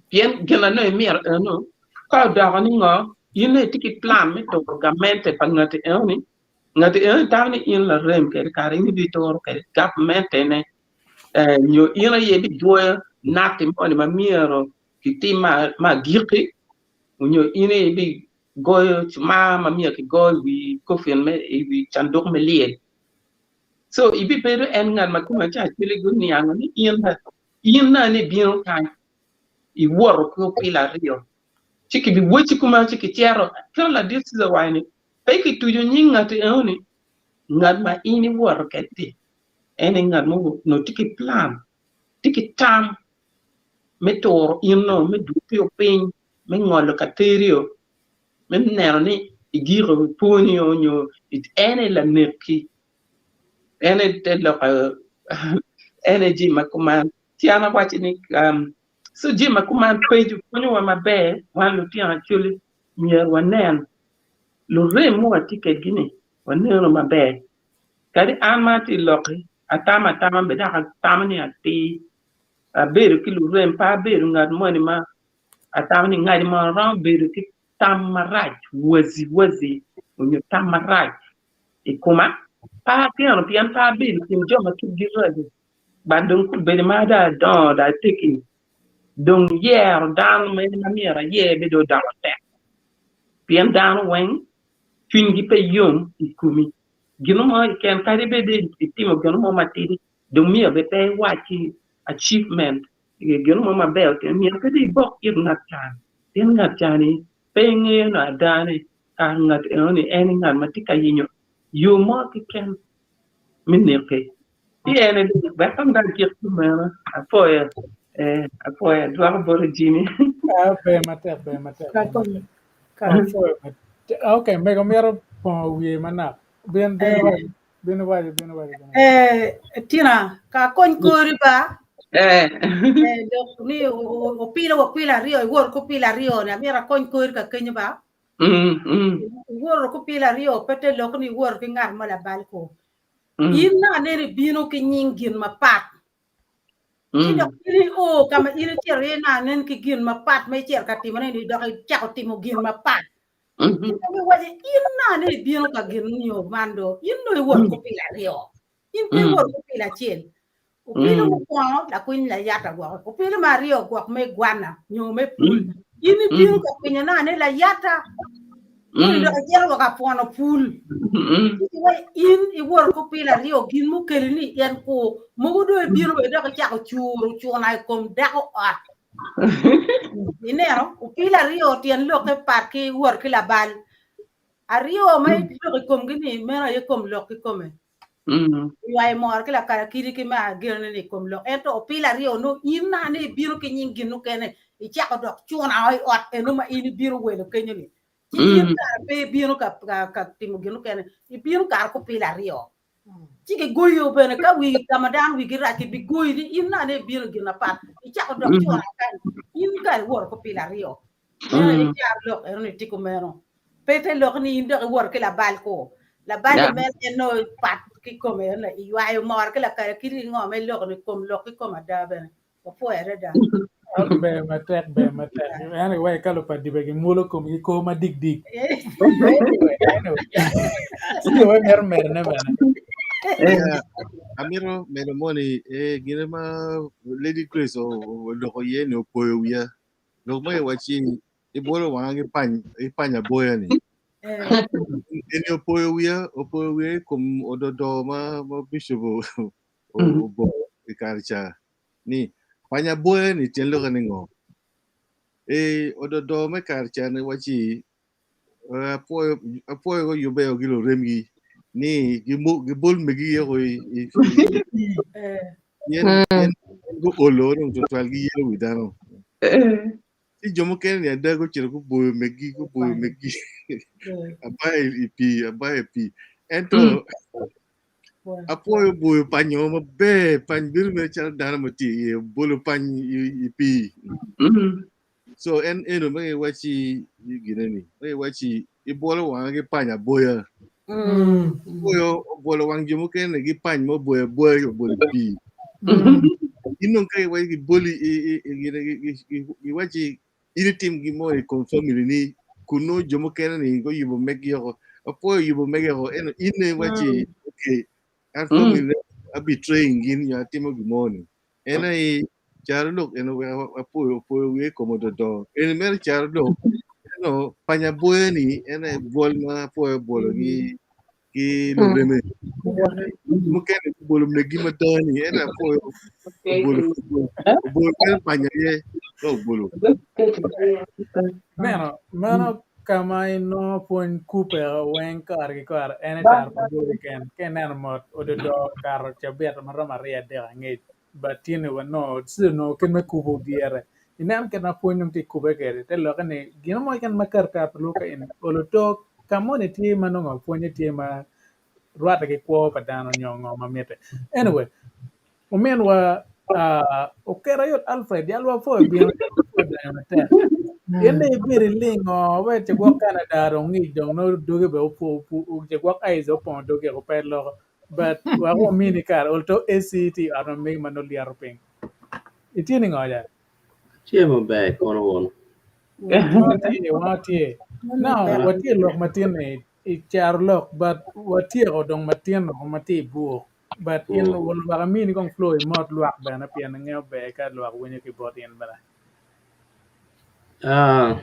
Pien gin na nongo imito eno, ka odoko ni ngo, in nongo itye ki plan me turo gamente pa ngati eno-ni, ngati eno-ni tamo ni in larem kwede kara in ibituro kwede gamente-ne, eh, nyo in aye ibidwoyo natti moni ma myero kitim ma ma agikki, nyo in aye ibigoyo cumar ma myero kigo i wi kofin me i wi canduk me lyel. So ibibedo en ngat ma kome ca acwali guniango ni in In nani ibino kany, iwoto ki opilo aryo, ci kibiweci kumeno ci kicito. Kit ma ladit Caesar owaco ni, pe kituco nying ngati enoni, ngat ma in iwoto kwede-ti en aye ngat ma onongo tye ki plan, tye ki tam me turo in nongo, me dwoki-o piny, me ngolo ka teri-o, me neno ni igiko ipwonyo nyo en aye lanek-ki. En aye te lok en aye jami ma kuman ci an awaco ni so jami ma kuman peco pwonyowa maber wan lutino acholi myero wanen lurem ma watye kwedgi ni waneno maber kadi an ma atye ka lok-ki atamo atama bene dok atamo ni atir abedo ki lurem pe abedo ngat moni ma atamo ni ngaci mono romo bedo ki tam marac wazi wazi nyo tam marac i koma, pe ageno pien pe abedo i kin jo ma kitgi raco, but dong kombeddi ma dong adongo dong ateggi dong yero dano mene ma myero ayer bene dong odoko tek pien dano weng cwinygi pe yom i komi gin mo keken kadi bed itimo gin mo matidi dong myero bene pe iwac ki achievement gin mo maber otimo myero pe dong ibok it ngat ca pien ngat ca-ni pe ingeyo nongo adane Kar ngat eno-ni en ngat ma tye ka yenyo yo mo keken me neke. Ci en aye dong wek kong dong agik kumeno. Apwoyo, ee, apwoyo adwoko boti Jimmy. Ah, ber matek, ber matek, ber matek. Apwoyo matek. Okay, mego mito pongo wiye manok. Bin, bin iwaco, bin iwaco, bin iwaco, bin iwaco. Eh, Tina, ka kony kori ba. Eh. Eh, dok ni opilo wa pilo aryo, iwor ko pilo aryo ni amyero akony kori ka kenyo ba. Iwoto ki opilo aryo pe te lok ni iwoto ki ngat mo labal ko. In naka nene ibino ki nying gin mapat. Ci dok in io ka ma in icito iye naka nen ki gin mapat ma icito ka timone ni dok icako timo gin mapat. Ci dong iwaco in naka nene ibino ka gin nyo man do in dong iwoto ki opilo aryo. In pe iwoto ki opilo acel. Opilo mukwongo lakwiny layata gwoko, opilo me aryo gwok me gwana nyo me pul. In ibino ka kwinyo nane layata, in dok icito wa ka pwono pul. In iwoto ki opilo aryo, gin mukeli ni en kur, mogo dong ibino bene dok icako curo cuna i kom dako ot. Ineno, opilo aryo tyen lokke pat ki wot ki labal. Aryo ma iloko i komgi-ni, meno aye kom lok kikome. Ywayo moro ki lakarakidi ki me agenone ni i kom lok. Ento opilo aryo nongo in nane ibino ki nying gin mukene, icako dok cuna i ot eno ma in ibino welo kenyo-ni. Ci in kara pe ibino ka, ka, ka timo gin mukene, ibino kara ki opilo aryo. Ci kigoyo bene ka wi ka ma dano wigi rac kibigoyi ni in nane ibino gin apat, icako dok cuna kany, in kara iwoto ki opilo aryo. Meno aye caro lok eno ni tye kumeno. Pe te lok ni in dok iwoto ki labal ko. Labal yeah. meno en nongo pat ki kome en iywayo moro ki lakara kiti ki ngo ma iloko ni kom lok ki kom ada bene. Wapwoyo adada. Ber matek, ber matek. Anyway, ka lupadibe gimwolo komgi kor madikdik. Anyway, anyway. Ci we mito medone bene. Yeah, amito medo moni eh, gine ma Lady Grace oloko iye ni opoyo wiya. Lok ma iwacci ibolo wanga ki pany ipany aboya ni. Eni opoyo wiya, opoyo wiya i kom ododo ma ma bishop oboyo i kare ca ni pany aboya ni tyen lokke ni ngo. E ododo me kare ca ni wacci apwoyo apwoyo guyubbe ki luremgi ni gibol megi yoko i pien pien guolo dong tutwal giyelo wi dano. Ci jo mukene ni ada gucito guboyo megi guboyo megi abayo i pii abayo i pii ento apwoyo boyo panyo maber pany bedo mere calo dano ma tye iye obolo pany i pii. So en eno ma giwacci gine ni ma giwacci ibwolo wanga ki pany aboya. Boyo obwolo wang jo mukene ki pany ma oboyo aboya obolo i pii. In dong ka iwaci giboli gine giwacci in itim gin mo i kom family ni kun nongo jo mukene ni guyubo megi oko apwoyo yubo megi oko ento in ne iwacci okay an family na a betraying gin nyo atimo gin mo ni. En aye caro lok eno weko apoyo opoyo wiye i kom ododo. Eni mere caro lok eno pany aboya ni en aye bwol ma apwoyo bwolo ki ki lureme. Mukene gubolo megi mada ni en aye apwoyo obolo obolo mere pany aye ka obolo. Meno, meno ka ma inongo pwony kubbe weng kore ki kore en aye caro pa bol keken. Ka ineno mot ododo okato cabit ma romo aryo adek angec but tye-ni wanongo ci onongo kit me kubo dyere. Ineno kit ma pwony dong tye ka kubbe kwede te lokke ni gin mo keken ma kato kare pa luka eni olo to ka moni tye ma nongo pwonye tye ma rwatte ki kwo pa dano nyo ngo ma mitte. Anyway, ominwa uh, oketo ayot Alfred yal wapwoyo bino wapwoyo donyo matek. In dong ibedo ilingo wek cegwok Canada dong ngic dong nongo doge bene opo cegwok ice opongo doge ko pe loko but wek wamini kare ol to AC tye i ot ma megi ma nongo lyeto piny. Itye ni ngo ja? Tye maber kono wun. Watye, watye. Now, watye lok matin ni i caro lok but watyeko dong matin woko ma tye i buk but in wun lwak amini kong flow imot lwak bene pien angeyo ber ka lwak winyo ki bot in bene. Ah,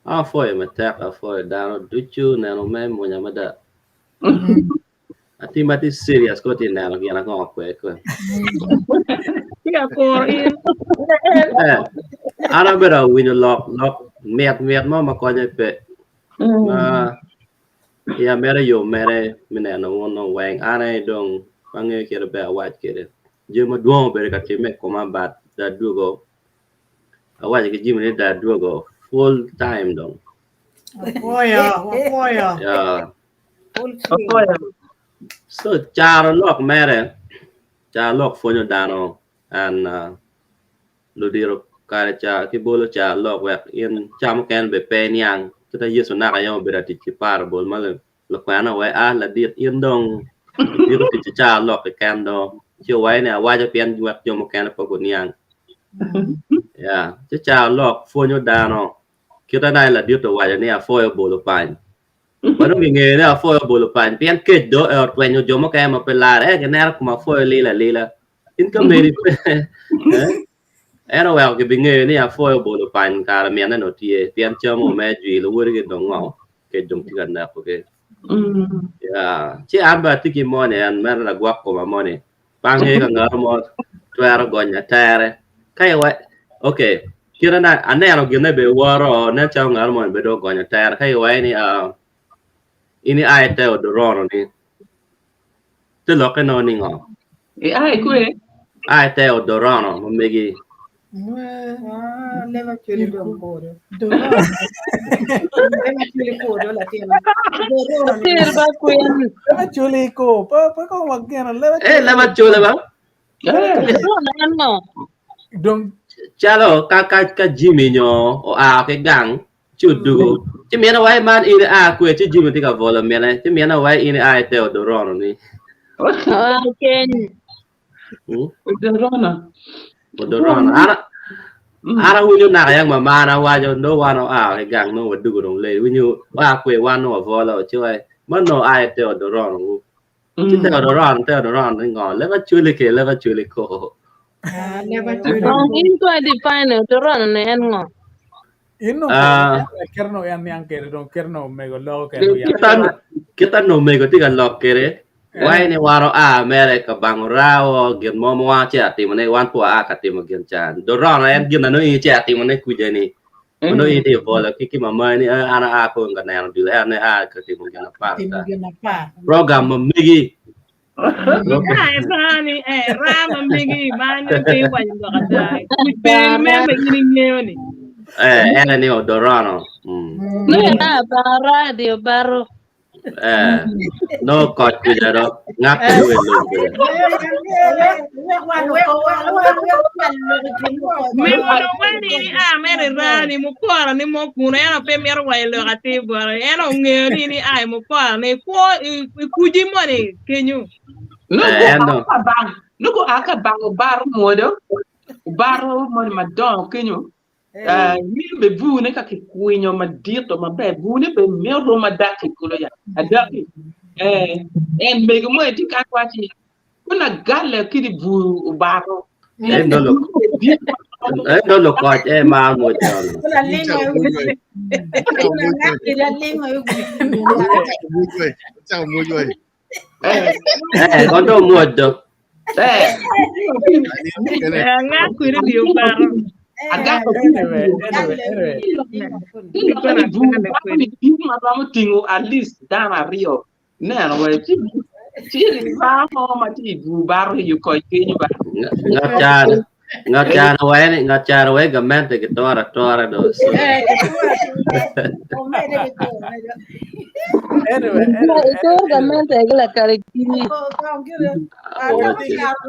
apwoyo matek, apwoyo dano ducu neno me mwonya mada. Atye ma tye serious ko tye neno gin ango kwe kwe. Tye ka kuro in. Eh, an abedo awinyo lok lok mit mit mo ma konye pe. Ma ya mere yo mere me neno wun dong weng an aye dong pe angeyo kit maber awac kwede. Jami madwong obedo ka timme i koma but dong adwogo awaco ki Jimmy ni dong adwogo full time dong. Wapwoyo, wapwoyo. Yeah. Full swing. So caro lok mere, caro lok pwonyo dano and uh, ludito kare ca ki bolo ca lok wek in ca mukene bene pe iniang kita Yecu naka yam obedo atic ki parable ma lukwena wai a ladit in dong ibito tic ki ca lok keken do ci owaco ni awaco pien wek jo mukene pe guniang yeah ci ca lok pwonyo dano kita na ladit owaco ni apwoyo bolo pany ma dong kingeyo ni apwoyo bolo pany pien kec do e otwenyo jo mukene ma pe lare e kineno kom apwoyo lil alila in ka meri pe eh? En oweko kibingeyo ni apwoyo bolo pany kare mine no tye pien cam ome jwi luwodigi dong ngo kec dong tye ka nekogi. Yeah. Ci an bene atye ki moni en mere lagwok koma moni pe angeyo ka ngat mo twero gonya tere ka iwa okay kite na aneno gine bene woro nen calo ngat moni bene dong ogonyo tere ka iwaco ni uh, in ia ite odorono ni te lokke nongo ni ngo? Ia i kwe? A ite odorono ma megi. Ah, leba cwili dong kodo. Leba cwili kodo latina. Dorono ni. Atir ba kwin. Leba cwili ko, pe pe kong wageno leba Eh, leba cwili ba. Dorono en ngo? Dong Calo ka ka ka Jimmy nyo oa ki gang ci odugo ci mine wai man in ia kwe ci Jimmy tye ka bolo mine ci mine wai in ia ite odorono ni. Ah, keny. Hmm? Odorono. Odorono. An An awinyo naka yang mamana waco nongo wan oa ki gang nongo wadugo dong late winyo wa kwe wan nongo wabolo ci wai man nongo a i te odoron wu ci te odoron te odoron ni ngo leb acholi ke leb acholi ko. Ah, leb acholi Kong ko. in kong i define odoron ni en ngo? In nongo Ah, kit nongo en niang kwede dong kit nongo omego loko kwede nongo kita kita nongo omego tye ka lok kwede wai ni wan oa mere ka bango rawo gin mo ma wan ce atimo ne wan pe waa ka timo gin ca dorono en gin na nongo in ce atimo ne kuca ni ma nongo in tye bolo ki ki mamai ni eh, an aa kong ka neno dul en aa ka timo gin apar Timo ta gin apar. program ma megi Ra ra ni eh ra ma megi ma nongo pe iwaco lok ada. Kuc pe me ma in ingeyo ni. eh en ni odorono mm. Nongo aa banga ra di obaro. eh no koc kuca do ngak kede wel lum kuca Mego dong wani ni a mere ra ni mukoro ni mo kuno en pe mito waco lok atir bote. En ongeyo ni ni a i mukoro ni kwo i kuci moni kenyo. Nongo eh en a do ka bang, nongo a ka bang obaro mwodo, obaro moni madongo kenyo. mm. Nyim be bune ka kikwinyo madito maber, bune be miyo rom adaki kulo ya, adaki. Eh, en mego mo tye kan waci, kun agale kidi bur obaro. en do lo en do lo koc eh mar mo cono eh kon do muoc do Eh, Eh, ngak kwede di obaro. agalo Anyway, anyway, anyway. Iloko ni bur obaro ni dit ma romo tingo at least dano aryo. Neno we ci ci ra mo ma tye i bur baro i koc kenyo ba. ngat can ngat can wae ni ngat can wae gamente ki tora atora do so Anyway, anyway, Itur anyway. gamente ki lakare kini.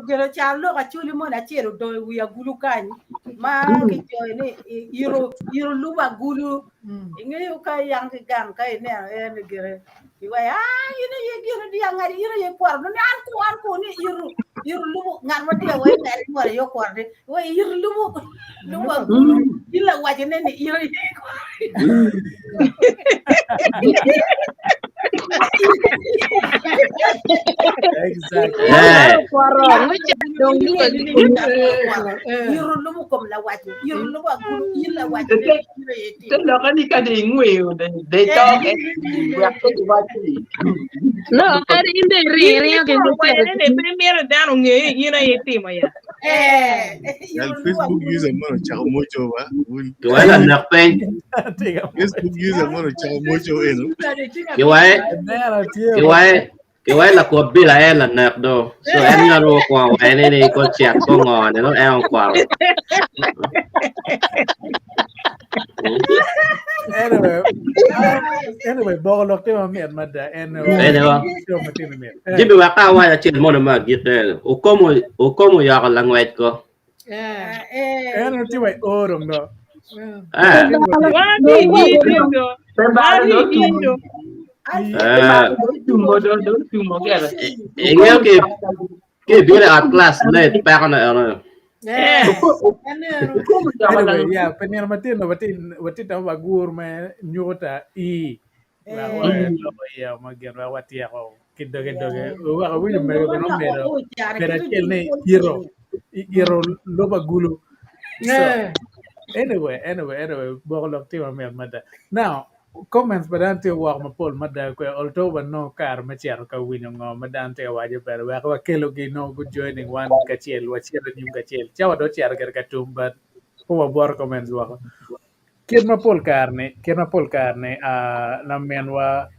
Gero car lok acholi moni acel odongo i wi agulu kany ma kicoyo ni iro iro lubo agulu ingeyo ka yang ki gang ka ineno en gire iwaco ah in aye gire dyang ngati in aye kwaro ni an ku an ku ni iro iro lubo ngat ma tye awaco ngati ngwara aye okwaro ni iwaco iro lubo lubo agulu in lawaco ne ni iro aye kwaro Exactly. eh Kwaro, nguca dong lubo iro lubo kom lawaco iro lubo agulu in lawaco ne ni iro aye Te timo loke ni ka dong ingweyo they talk wek pe giwac ni No, kadi in dong iringo In iringo ki itemo nguca waco ne ni pe mito dano onge ni in aye itimo ya. eh Yan iro lubo Facebook agulu user mono ocako moco ba. Un ki wae lanek piny Tiga mo. Facebook user mono ocako moco eno. ki wae Nera tye ki wa. wae ki wae lakwot bila en lanek do so en ngat mo okwongo wae ni ni ko cek ko ngo ni no en okwaro Mm. Anyway, anyway, boko lok tye mamit mada. En Anyway, show ma tye mamit. Eh, Jimmy wek ka awaco acel mono ma agik-ke okomo okomo oyoko langwec ko En tye wa i oro no. eh Wan tye i yin do. pe Wan baro tye do i yin tumo do. pe baro do tumo do do tumo gere. ingeyo ki ki ibino i ot class late peko na eno Eh. Okomo oyoko Anyway, langwec. yeah, pe nino matin no watye watye tamo ba gur me nyuto ta i wek wa loko iye ma gin wek watyeko ki doge doge wek awinyo mego bene omedo bedo acel ni iro iro lubo agulu so anyway anyway anyway boko lok tye mamit mada now comments pa dano tye woko mapol mada kwe although wanongo kare me cito ka winyo ngo ma dano tye ka waco bene wek wakelogi nongo gu joining wan kacel wacito anyim kacel cawa dong ocito gire ka tum but pe wabwoto comments woko kit ma pol kare ni kit ma pol kare ni uh, laminwa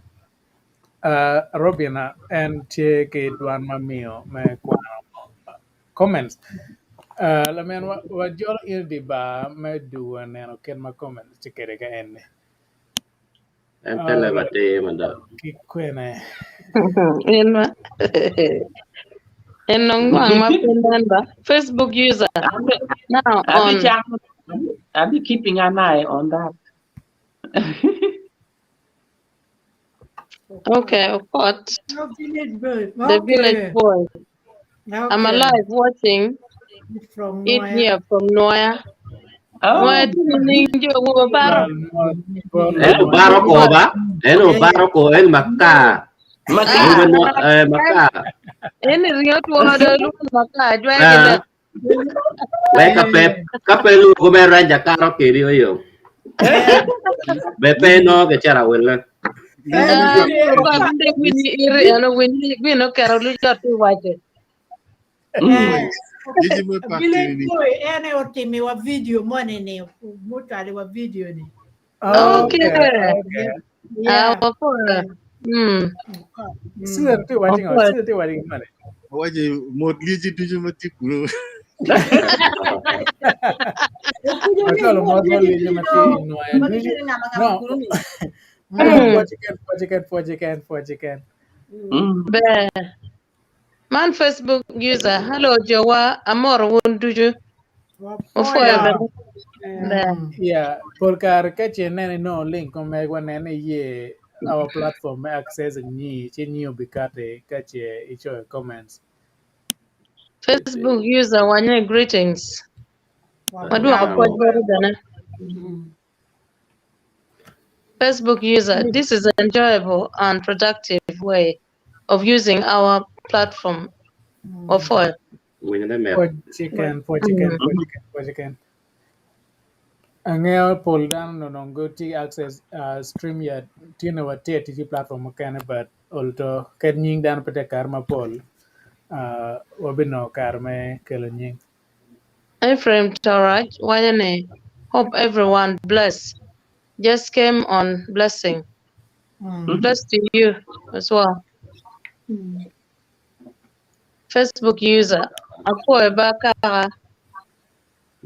uh, Robina en tye ki dwan ma miyo me kwano comments uh, laminwa wajolo in di bar me dugo neno kit ma comments tye kwede ka en ni en te leb atir mada ki kwene En ma. En nong wang ma pe nen ba. Facebook user. Now Abi on. chamo I'll be keeping an eye on that. Okay, Okot. No village boy. The village Okay. boy. I'm Okay. alive watching From it Noya. here from Noya. Wa tye nining jo awobe paro? En obaro ko ba, en obaro ko en makar. Makar. Eh, makar. En ringo two do luwo makar jwayo ki lek. We ka pe ka pe luwo me ranja karo kedi oyo. Be pe no ke chara welle. Ah, wini okero lujot ti wace. Village boy ene otimiwa video moni ni mucwaliwa video ni. Okay. Okay. Ah, wapoyo. Mm. Susan tye waco ngo? Susan tye waco gin mene? Awaco mot lyeci ducu ma tye kunu. Acwalo mot bot lyeci ma tye i nwoya ducu. No. Pwoc keken, pwoc keken, pwoc keken, pwoc keken. Ber. Man Facebook user, hello jowa, amoro wun ducu. Opwoyo bene. Ber. Yeah, pol kare ka ce ineno inongo link ma megwa nen iye our platform me access nyi ci nyi obikati ka ce icoyo comments. Facebook user wanye greetings. Wadwoko pwoc boti bene. Facebook user, this is enjoyable and productive way of using our platform. Opwoyo. Winyo ne mit. Pwoc keken, pwoc keken, pwoc keken, pwoc keken. Angeyo pol dano onongo gitye ki access uh, StreamYard tye watye tic ki platform mukene but olto ket nying dano pe tye ka kare mapol uh, wabinongo kare me kelo nying. Ephraim Toraj waco ni hope everyone bless just came on blessing. Bless to you as well. Facebook user apwoyo ba kaka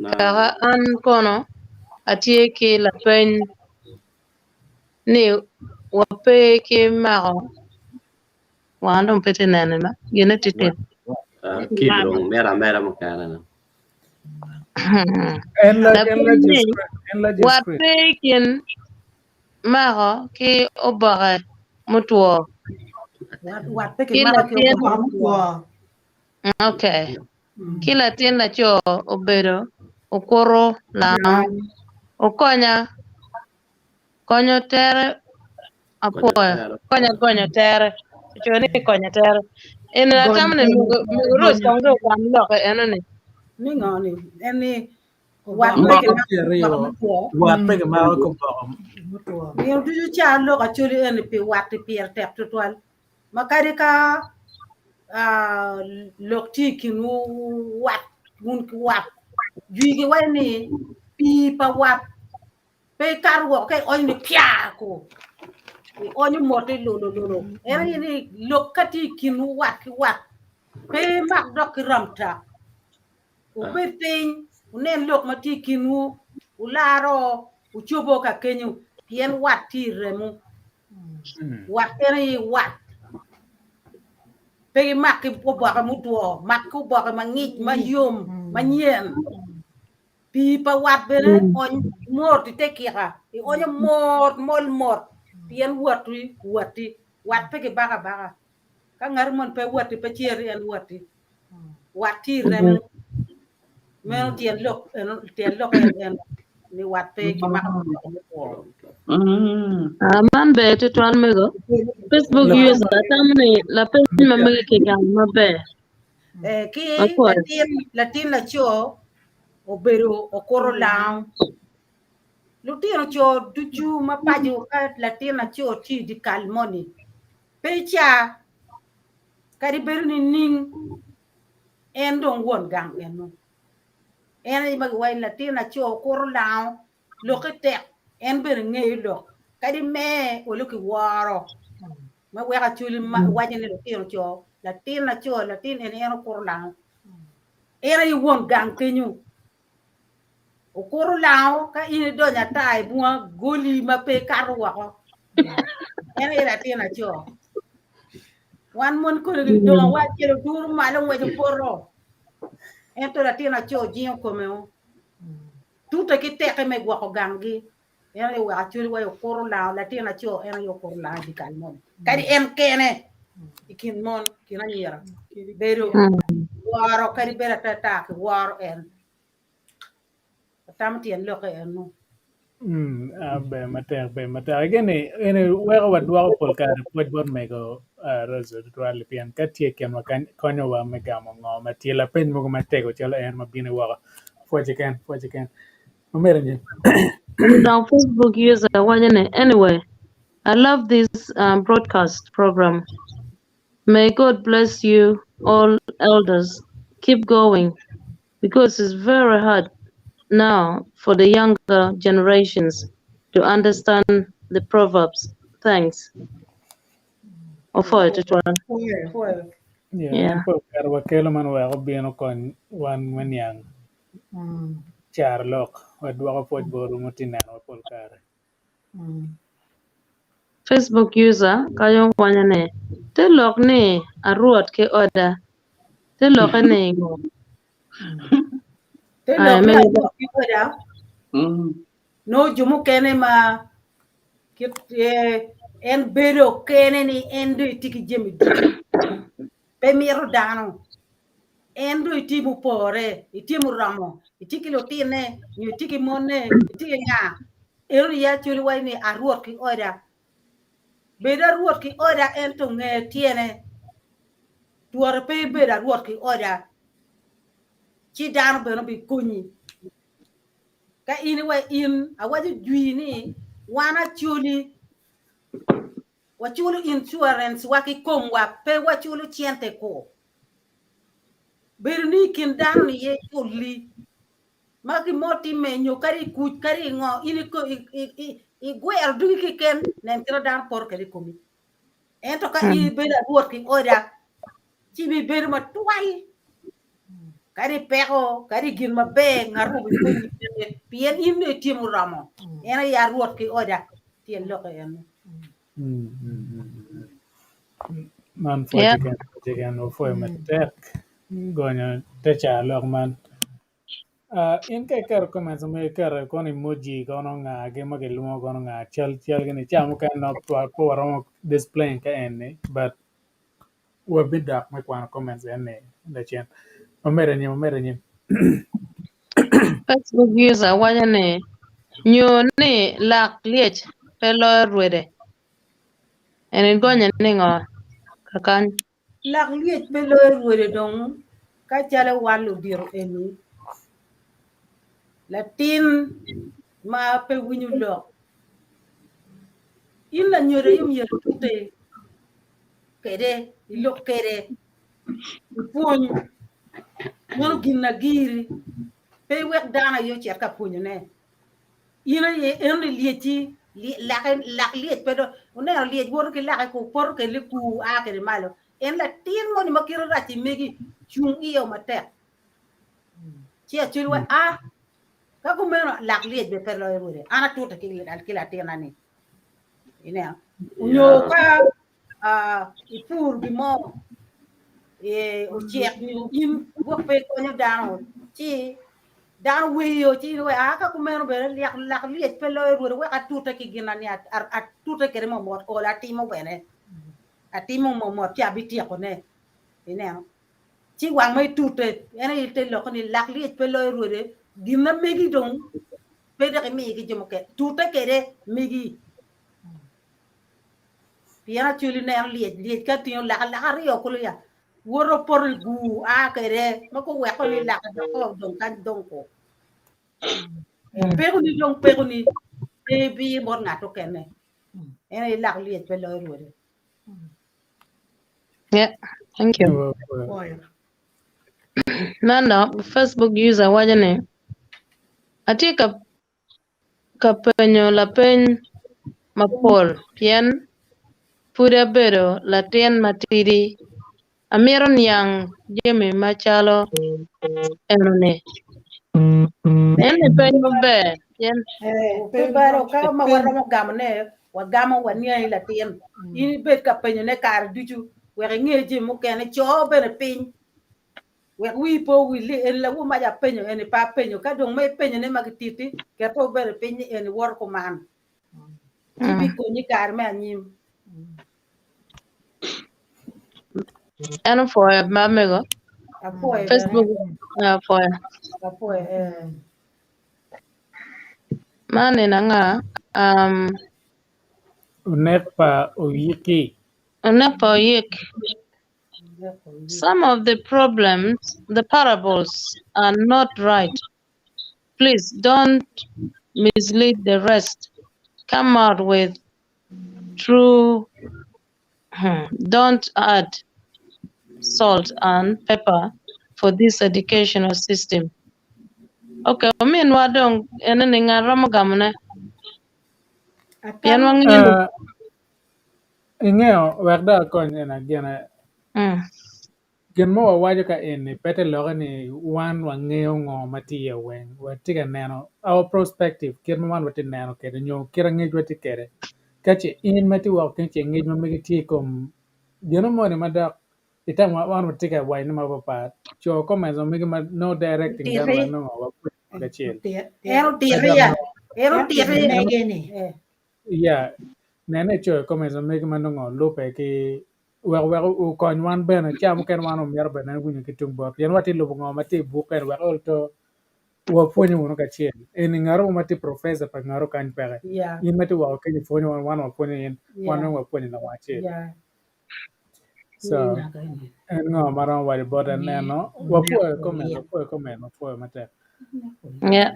kaka an kono atye ki lapeny ni wape ki mako wan dong pe tye nene ba gine tye tye Kidong mera mera mukene no. Enlarge, lapeny enlarge your ni screen. Enlarge your screen. wape kin mako ki oboke mutwo Wat pe ki kimako ki latin oboke mutwo. okay ki latin laco obedo okuto lango okonya konyo tere apwoyo konya gonyo tere ocoyo ni konya tere eni atamo ni mego mego Rose kong dong ogam loke eno ni Ni ngo ni en ni wat pe Moko kimako tye ki aryo, oboke mutwo. wat pe kimako ki oboke Mutwo. Nino ducu ca lok acholi eni pi wat-ti pire tek tutwal ma kadi ka ah, lok tye i kinwu wat wun ki wat jwi giwaco ni pii pa wat pe ikato woko ka ionyo ni pya ko ionyo mote lolo lolo en aye ni lok ka tye i kinwu wat ki wat pe mak dok ki ramtak Wubed piny, wunen lok ma tye i kinwu, wularo, wucobo ka kenyo, pien wat tye i remo. Wat en aye wat. Pe gimak ki oboke mutwo, mak ki oboke mangic, mayom, manyen. Pii pa wat bene ony mot i te kika, ionyo mot, mol mot, pien watti, watti. Wat pe kibako abaka. Ka ngat moni pe watti, pe ceri, en watti. Wat tye i remo. Meno tyen lok eno tyen lok en en ni wat pe kimako oboke mutwo. Ah, man ber tutwal mego. Facebook user atamo ni lapeny ma mege kigamo maber. Eh, ki Apwoyo. latin latin laco obedo okuto lango. Lutino co ducu ma paco ka latin laco tye i dye kal moni pe ca Kadi bedo nining, en dong won gang eno. En aye ma giwaco ni latin laco okuto lango, lokke tek, en bene ngeyo lok. Kadi mee olo kiworo ma weko Acholi waco ni lutino co, latin laco, latin eni en okuto lango. En aye won gang kenyo. Okuto lango ka in idonyo ata i bunga goli ma pe ikato woko. En aye latin laco. Wan mon kodi gidongo wa acel oduro malo ngwec opoto. Ento latin laco jingo kome o. Tute ki teke me gwoko ganggi. En aye oweko Acholi wa okuto lango latin laco en aye okuto lango i dyekal moni. Kadi en kene i kin mon, i kin anyira bedo woro kadi bed atata ki woro en. Atamo tyen lokke eno. Mm, ah, ber matek, ber matek. Again, eni weko wadwoko pol kare pwoc bot mego uh, Rose tutwal pien ka tye i kinwa kany konyowa me gamo ngo ma tye lapeny mogo matego calo en ma bino woko. Pwoc keken, pwoc keken. Omera nyen. Dong Facebook user waco ni, anyway, I love this broadcast program. May God bless you all elders. Keep going because it's very hard now for the younger generations to understand the proverbs. Thanks. Opwoyo tutwal. Pwoyo, pwoyo. Yeah, Yeah. en pol kare wakelo man wek obin okony wan me niang caro lok wadwoko pwoc botwu ma tye nenowa pol kare. Facebook user kanyo waco ni, Te lok ni arwot ki oda, te lokke ni ngo? Te Aya, lok ni mego arwot ki oda, nongo jo mukene ma kit en bedo kene ni en dong etye ki jami ducu, pe mito dano. En dong etye mupore, etye muromo, etye ki lutinne, nyo etye ki monne, etye ki nga. Ento ya cwali waco ni arwot ki oda. Bed arwot ki oda ento nge tyene. Twore pe ibedo arwot ki oda, ci dano bene obikonyi. Ka in iwaco in, awaco jwi ni wan acoli waculo insurance wa ki komwa, pe waculo cente ku. Bedo ni i kin dano ni ye culli ma gin mo timme nyo kadi i kuc kadi i ngo in igwero dugi keken nen kit ma dano poto kwede i komi. Ento ka in ibedo arwot ki oda ci ibibedo matwal kadi i peko kadi i gin maber ngat mo obikonyi peke pien in dong itye muromo en aye arwot ki oda tyen lokke eno. Man pwoc keken, pwoc keken wapwoyo matek gonyo te car lok man. In ka iketo comments ma iketo kono emoji kono nga gi ma gilwongo kono nga cal cal gini ca mukene nongo pe waromo displaying ka eni but wabidok me kwano comments eni lacen. Wamedo anyim, wamedo anyim. Facebook user waco ni, Nyo ni lak lyec pe loyo rwede. Eni gonye ningo kakany? Lak lyec pe loyo rwede dong ka calo wan ludito eni latin ma pe winyo lok in lanyodo aye myero itute kede ilok kede ipwony meno gin na giri pe iwek dano aye ocit ka pwonyone in aye eno ni lyecci lake lak lyec pe dong wuneno lyec woto ki lake ku poto kede likur a kede malo en latin moni ma kite rac i megi cung iye matek ci acwali wa a ka kumeno lak lyec bene pe loyo rwode an atute ki latina ni ineno nyo ka ipur gin mo ocek nyo in gwok pe ikonyo dano ci dano weyo ci in iwaci aa ka kumeno bene lak lyec pe loyo rwode wek atute ki gin na ni atute kwede mot olo atimo bene atimo mot ci abityekone ineno ci wang ma itute en aye te loko ni lak lyec pe loyo rwode gin na megi dong pe dok imiyo ki jo mukene tute kwede megi. Pien Acholi neno lyec, lyec ka tingo laka, laka aryo kulu ya, woto poto i bur a kwede ma guweko ni laka dok odong kany dong ko. Peko ni dong peko ni pe ibir bot ngat okene. En aye lak lyec pe loyo rwode. Yeah, thank you. Nando, Facebook user waco ni, atye ka ka penyo lapeny mapol pien pud abedo latin matidi. Amito niang jami macalo enoni. Eni peny maber pien. Pe balo ka ma waromo gamone wagamo waniangi latin. In ibed ka penyone kare ducu wek inge jami mukene. Co bene piny. Wek wii pe owil ni eni lawu mac apenyo eni pe apenyo ka dong ma ipenyo ne ma gititi ket obedo piny ni eni woto kuman ci bikonyi i kare me anyim. En opwoyo ma mego. Apwoyo bene. Facebook apwoyo. Apwoyo eh. Man en anga? Um, Onek pa oyiki. Onek pa oyik. Some of the problems, the parables are not right. Please don't mislead the rest. Come out with true. Don't add salt and pepper for this educational system. Okay, ominwa dong ene ni ngat romo gamone. Pien wangeyo Uh, ingeyo wek dong akony en gine. Gin ma wawaco ka eni pe te lokke ni wan wangeyo ngo ma tye iye weng. Watye ka neno our perspective kit ma wan watye ka neno kwede nyo kit ma ngecwa tye kwede. Ka ce in ma itye woko keny ce ngec ma megi tye i kom gino moni ma dok i time ma wan watye ka wacone mapapat, co comments ma megi ma no directing dano wek nongo wapwony kacel. En otiti ya. En otiti. Mege ni. Yeah, nene icoyo comments ma megi ma nongo lube ki wek wek okony wan bene ca mukene wan omyero bene winyo ki tung bot pien watye lubo ngo ma tye i buk eni wek olto wapwonyo wunu kacel eni ngat mo ma tye professor pa ngato kany peke Yeah. in ma tye woko kenyo ipwonyo wan wan wapwonyo in wan Yeah. weng wapwonyo lawang acel Yeah. so en ngo ma romo waco bote neno wapwoyo comment wapwoyo comment wapwoyo matek Yeah.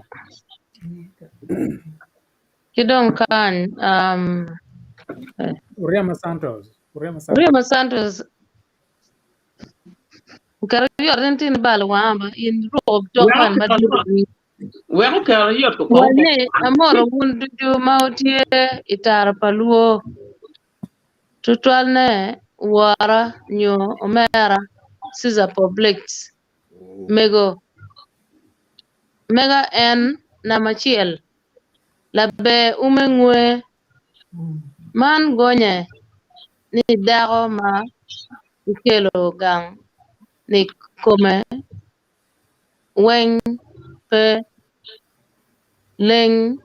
Ki dong kany, um, Uriama Santos Uriama Santos Rima Santos oketo yot en tye ni balo wanga ba in ruko tok man madit i Wek oketo yot ko kong. Wane amoro wun ducu ma wutye i tara pa luo, tutwalne wora nyo omera Caesar Publix, mego mega en namba acel, laber ume ngwe man gonye ni dako ma ikelo gang ni kome weng pe leng.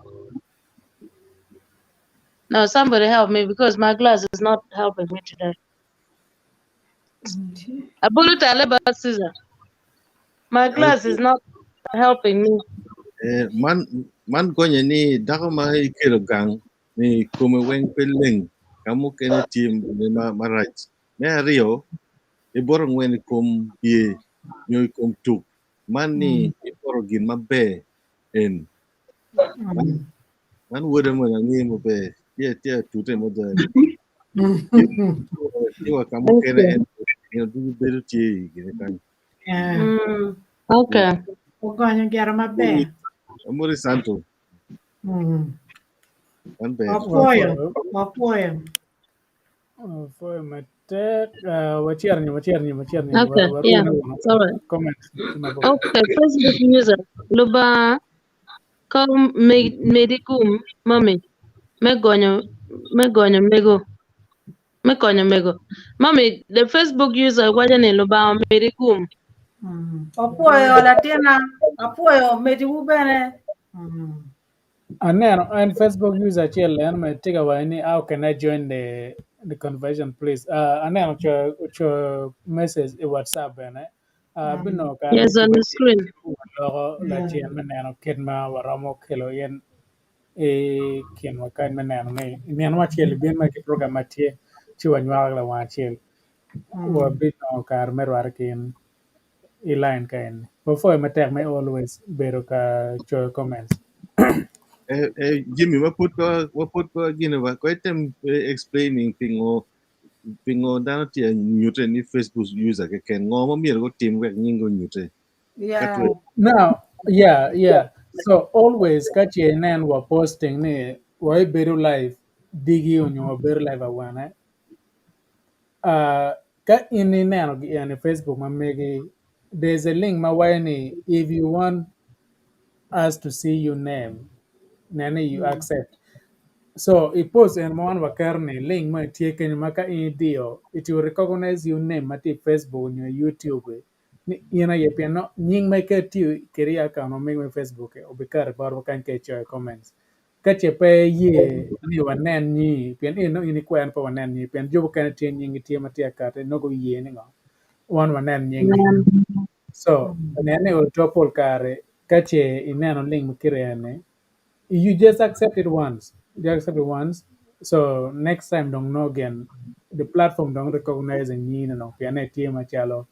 Now somebody help me because my glass is not helping me today. Abulu tale ba Caesar. My glass is not helping me. Eh, man man gonye ni dako ma ikelo gang ni kome weng pe leng ka mukene tye ma marac. Me aryo, iboro ngwen i kom bye nyo i kom tuk man ni iboro gin maber en. Man, man wode mo angeyo maber tye tye atute mada. Tye wa ka mukene en en ducu bedo tye i gine kany. Yeah. Okay. Ogonyo gire maber. Amori Santo, Man ber. Wapwoyo, wapwoyo. Wapwoyo matek. Wacito nyim, wacito nyim, wacito nyim. Okay, yeah, it's all right. Comments. Okay, Facebook user. Lubanga ka medi gum mami me gonyo me gonyo mego me konyo mego. Mami, the Facebook user waco ni Lubanga omedi gum. Apwoyo latina, apwoyo mediwu bene. Aneno en Facebook user acel en ma tye ka waco ni how can I join the conversation please. Aneno ocoyo message i WhatsApp bene. Abinongo kare Yes, on the screen. waloko lacen me neno kit ma waromo kelo in i kinwa kany me neno ni i nino acel ibin ma ki program ma tye ci wanywako lawang acel. Wabinongo kare me rwate ki in i line ka eni. Wapwoyo matek me always bedo ka coyo comments. Eh, Jimmy, waput pa waput pa gino ba ko item explaining pingo pingo dano tye nyute ni Facebook user keken ngo ma myero gutim wek nying onyute. Yeah. Now, yeah. So always ka ce inen wa posting ni wa ibedo live digi onyo wabedo live awene. Ka in ineno gi en i Facebook ma megi, there's a link ma waco ni if you want us to see your name, nene you accept. So i post en ma wan waketo ni link mo tye kenyo ma ka in idiyo it will recognize your name ma tye i Facebook nyo i YouTube ni in aye pien no nying ma iketo tye kwede i account ma megi me Facebook obikato botwa kany ka icoyo comments. Ka ce pe iye ni wanen nyingi pien in nongo in ikwero ni pe wanen nyingi pien jo mukene tye nyingi tye ma tye akati nongo guye ni ngo wan wanen nyingi. So nen ni oto pol kare ka ce ineno link ma kite eni You just accept it once. You accept it once. So next time dong no again the platform dong recognizing nyi no pien ne tye macalo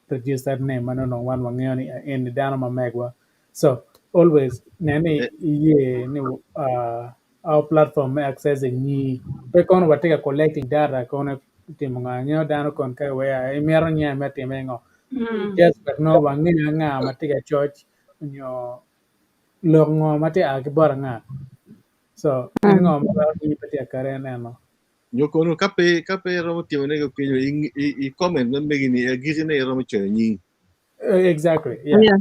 registered name ma nongo wan wangeyo ni en dano ma megwa. So always ne ni iye ni our platform me accessing nyi pe kono watye ka collecting data kono timo nga ngeyo dano kon ka we imito nya me time ngo. Just wek nongo wangeyo anga ma tye ka coc nyo lok ngo ma tye a ki bot anga. So en ngo ma weko nyi pe tye ka kati en eno. Nyo kono ka pe ka pe iromo timone ki kenyo i, i, i comment ma megi ni agikki ne iromo coyo nying. Exactly. Yeah. Yeah.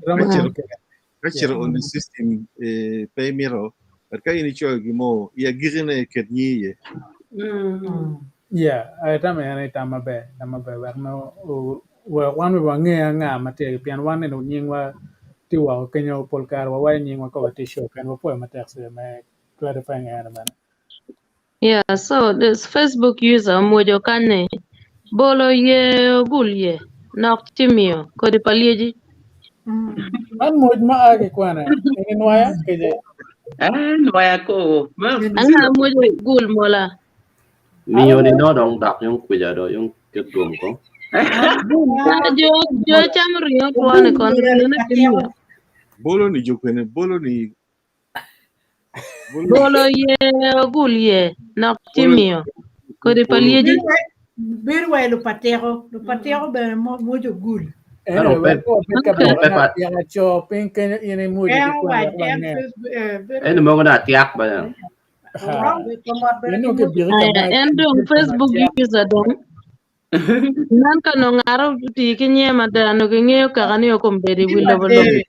Romo Ka timo cito kede. ka Yeah. cito on the system eh, pe imito but ka in icoyo gin mo i agikki ne ket nying iye. Yeah, atamo en aye tam maber, tam maber wek no wek wan bene wange anga ma tye pien wan neno nyingwa tye woko kenyo pol kare wawaco nyingwa ka watye i show kene wapwoyo matek cito me clarifying eno bene. Yeah, so this Facebook user omwojo kany ni bolo ye ogul ye nok ci miyo kodi pa lyeci. Man mwoc ma a ki kwene eni nwaya kece Eh, nwaya ko. Ma Anga mwojo gul mola. Miyo ni no dong dok yung kwica do yung kit gum ko. Ah, jo jo camo ringo twone Ogul kon mola ringone pe miyo. lupatiko. Bolo ni jo kwene bolo ni bolo ni Bolo ye ogul ye nok ci bolo ni miyo kodi pa bolo lyeci. Bedo wa i lupatiko. Lupatiko bene mwoco ogul. Ka dong Anyway, pe wek wabed ka Okay. dong bolo pe na pa atyaka co piny kenyo in imwoco En ki kwene owaco wek en wange. Facebook eh, bedo en mogo na atiak ba ya. Ha. Bene In ki onongo mwoco. kibiki ka Aya, ma en dong kibiki ka ma Facebook atyaka. user dong nan ka nongo ngaro tii ki nye mada nongo kingeyo kaka ni okombedi Tye wi pa lobo lung. dee.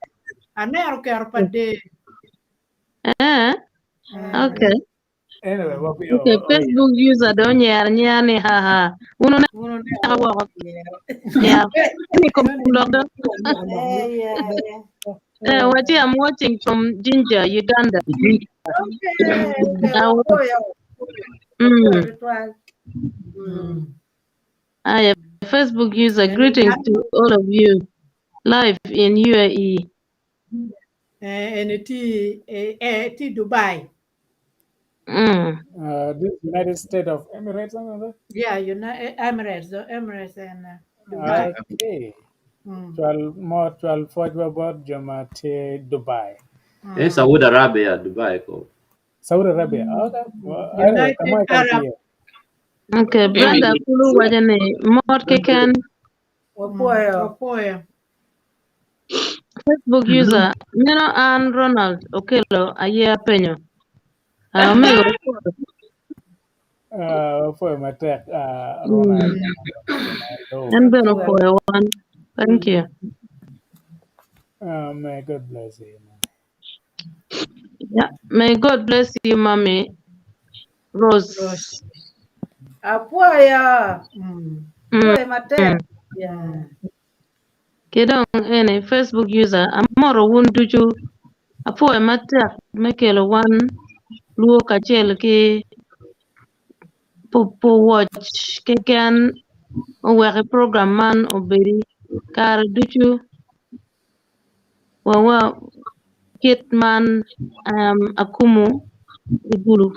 Aneno keto pa dee. Eh, okay. Anyway, wabi Okay, oh, oh yeah. Facebook user dong onyero anyera ni haha. Wun Wun wuneko oneko woko. Yeah. Ni kom lok do. Eh, waci I'm watching from Jinja, Uganda. Okay, okay, Awo. wapoyo. Wapoyo Mm. tutwal. Aya, Facebook user, greetings to all of you live in UAE. Eh, en ti eh, eh, ti Dubai. This United States of Emirates, something like that? Yeah, United Emirates, the Emirates and Dubai. Okay. Cwal mo cwal pwoc wa bot jo ma tye Dubai. Eh, Saudi Arabia, Dubai ko. Saudi Arabia. Okay. Well, anyway, United kamo i Arab. kan Okay, Brenda Kulu waco ni mot keken Wapoyo. Wapoyo. Facebook user meno an Ronald Okello aye apenyo. Ah, omego wapoyo. Wapoyo matek Ronald. En bene opwoyo wan. Thank you. May God bless you. Yeah. May God bless you, Mommy Rose. Rose. Apwoyo. Apwoyo matek. Yeah. Ki dong eni Facebook user amoro wun ducu apwoyo matek me kelo wan luo kacel ki pwoc keken oweko program man obedi kare ducu wawa kit man akumu igulu.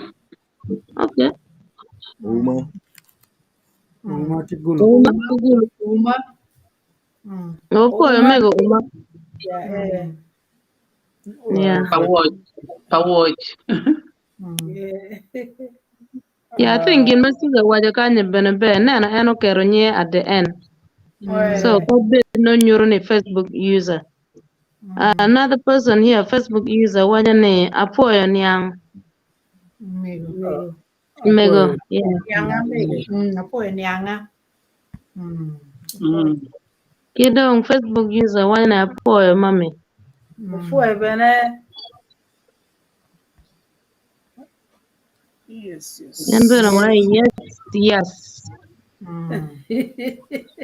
Okay. Uma. Uma ki gulu. Uma igulu. Uma. Opwoyo mego uma. Yeah, eh. Yeah. Pawoc. Pawoc. Yeah. Yeah, I think gin ma Susan waco kany bene ber neno en oketo nyinge at the end. So Eh. ka bed no nyuto ni Facebook user. Another person here, Facebook user waco ni apwoyo niang Mego. Mego. mego. Yeah. Nianga mego. Apwoyo nianga. Ki dong Facebook user waco ni apwoyo mami. Opwoyo bene. Yes, yes. En bene waco yes, yes.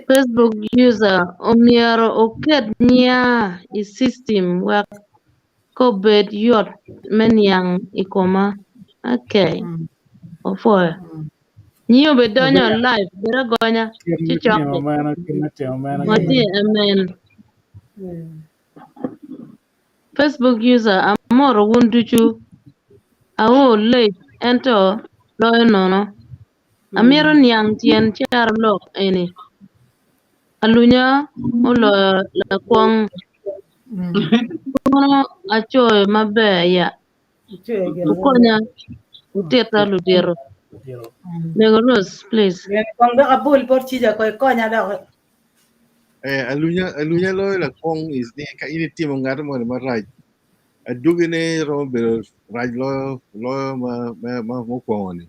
Facebook user omyero oket nya i system wek kobed yot me niang i koma. Okay. Opwoyo. Nyingi obed donyo live, bed agonya Kit ci me timo cok meno, kit me timo meno. Watye amen. Facebook user amoro wun ducu. Aor lec ento loyo nono. Amito niang tyen carolok eni. Alunya oloyo lakwong. Kono acoyo maber ya. Wukonya wutitta ludito. Mego Rose, please. Kong dok abol bot cica ko ikonya dok. Eh, alunya alunya loyo lakwong is ni ka in itimo ngat moni marac adwogine romo bedo rac loyo loyo ma ma ma mukwongo ni.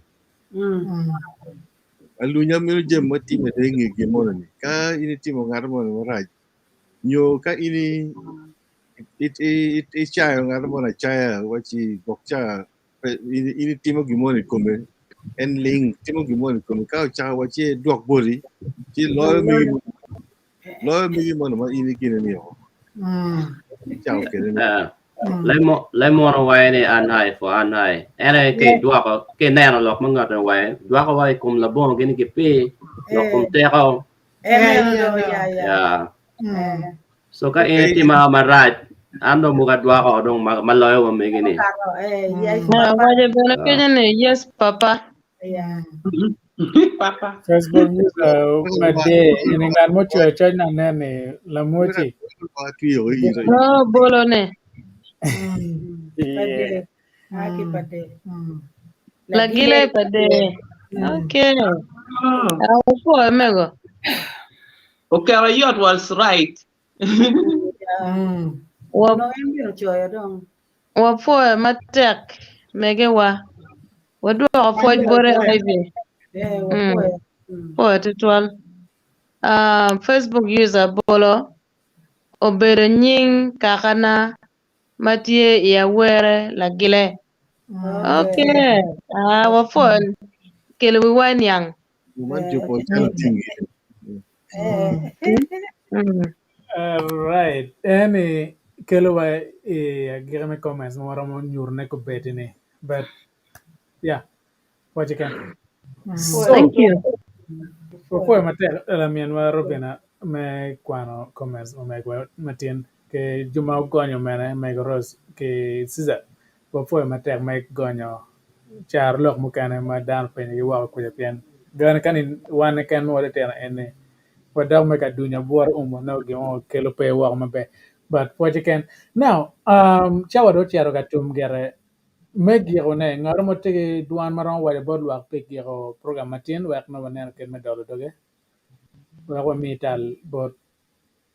Alunya meno jami ma timme dong inge gin moni ni ka in itimo ngat moni marac nyo ka in icayo ngat moni acaya waci gwok ca in itimo gin moni i kome en ling timo gin moni i kome ka ocako waci edwok boti ci loyo megi loyo megi moni ma in igine ni o icako kede ni Lemon owaco ni an ai for an ai en aye ka idwoko ka ineno lok ma ngat owaco dwoko wa i kom labongo gini ki pii lok kom teko yeah. So ka in itima marac, an dong mogo adwoko dong ma loyo wa megi ni. Awaco bene kenyo ni yes papa. Papa. Facebook user made in ngat mo coyo coc na nen ni lamoci. Oh, bolo ne. Yeah. Lagile pa de. Okay. Apwoyo mego. Okero yot was right. Wapwoyo matek megewa. Wadwoko pwoc bote Ivy. Pwoyo tutwal. Facebook user bolo obedo nying kakana ma tye i awere lagile. Ok, ah, wapwoyo kelo wiwa i niang. Alright, eni kelo wa i agikki me comments ma waromo nyutone kobedi ni but yeah, waco keken. So, Thank you. wapwoyo matek laminwa Robina me kwano comments ma megwa matin ki jo ma ogonyo mene mego Rose ki Caesar wapwoyo matek me gonyo caro lok mukene ma dano openyogi woko kwija pien gane ka ni wan keken ma watitino eni wadok me ka dunyo abwora umo nongo gin mo kelo pe woko maber but pwoc keken now um, cawa dong ocito ka tum gire Me gikone, ngat mo tye ki dwan ma romo waco bot lwak pi giko program matin wek nongo waneno kit me dolo doge wek wami tal bot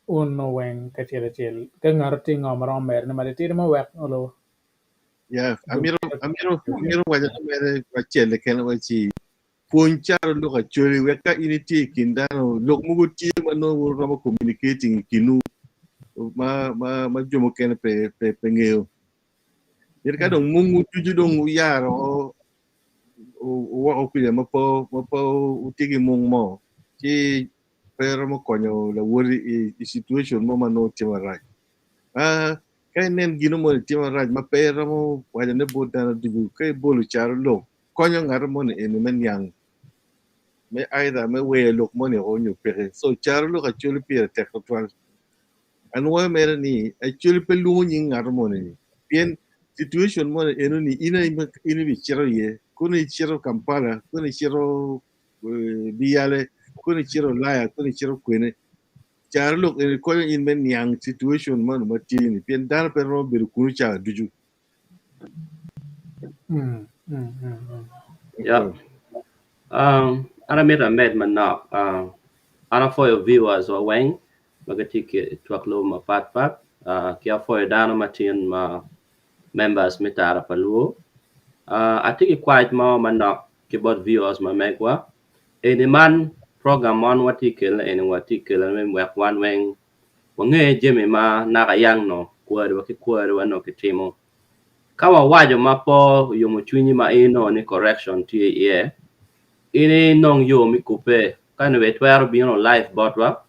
wun weng kacel acel. Ka ngat tye ngo ma romo medone matitidi mo wek olo. Yeah, amito amito amito waco ni mere acel keken waci pwony calo lok acholi wek ka in itye i kin dano lok mogo tye ma nongo wun romo communicating i kinwu ma ma ma jo mukene pe pe pe ngeyo. Pien ka dong mungwu ducu dong wuyaro woko kwija ma pe ma pe wutye ki mung mo, ci pe romo konyo lawoti i situation mo ma nongo tye marac. Ah, ka inen gino moni tye marac ma pe iromo wacone bot dano ducu, ka ibolo carolok, konyo ngat moni eni me niang me either me weyo lok moni woko nyo peke. So carolok actually pire tek tutwal. Anwoyo mere ni actually pe lwongo nying ngat moni ni pien situation moni eno ni in aye in ibicito iye kono icito Kampala kono icito Biyale kono icito Ulaya kono icito kwene caro lok eni konyo in me niang situation moni ma tye ni pien dano pe romo bedo kunu cawa ducu. Yeah. An amito amed manok. An apwoyo viewers wa weng ma gitye ki twak lobo mapat pat ki apwoyo dano matin ma members me tara pa luo. Atye ki kwac mo manok ki bot viewers ma megwa. Eni man program mon watye ka kelone eni watye ka kelone me wek wan weng wange jami ma naka yang nongo kwariwa ki kwariwa nongo kitimo. Ka wawaco ma pe oyomo cwinyi ma in inongo ni correction tye iye, in inong yo me kubbe ka nongo itwero bino live botwa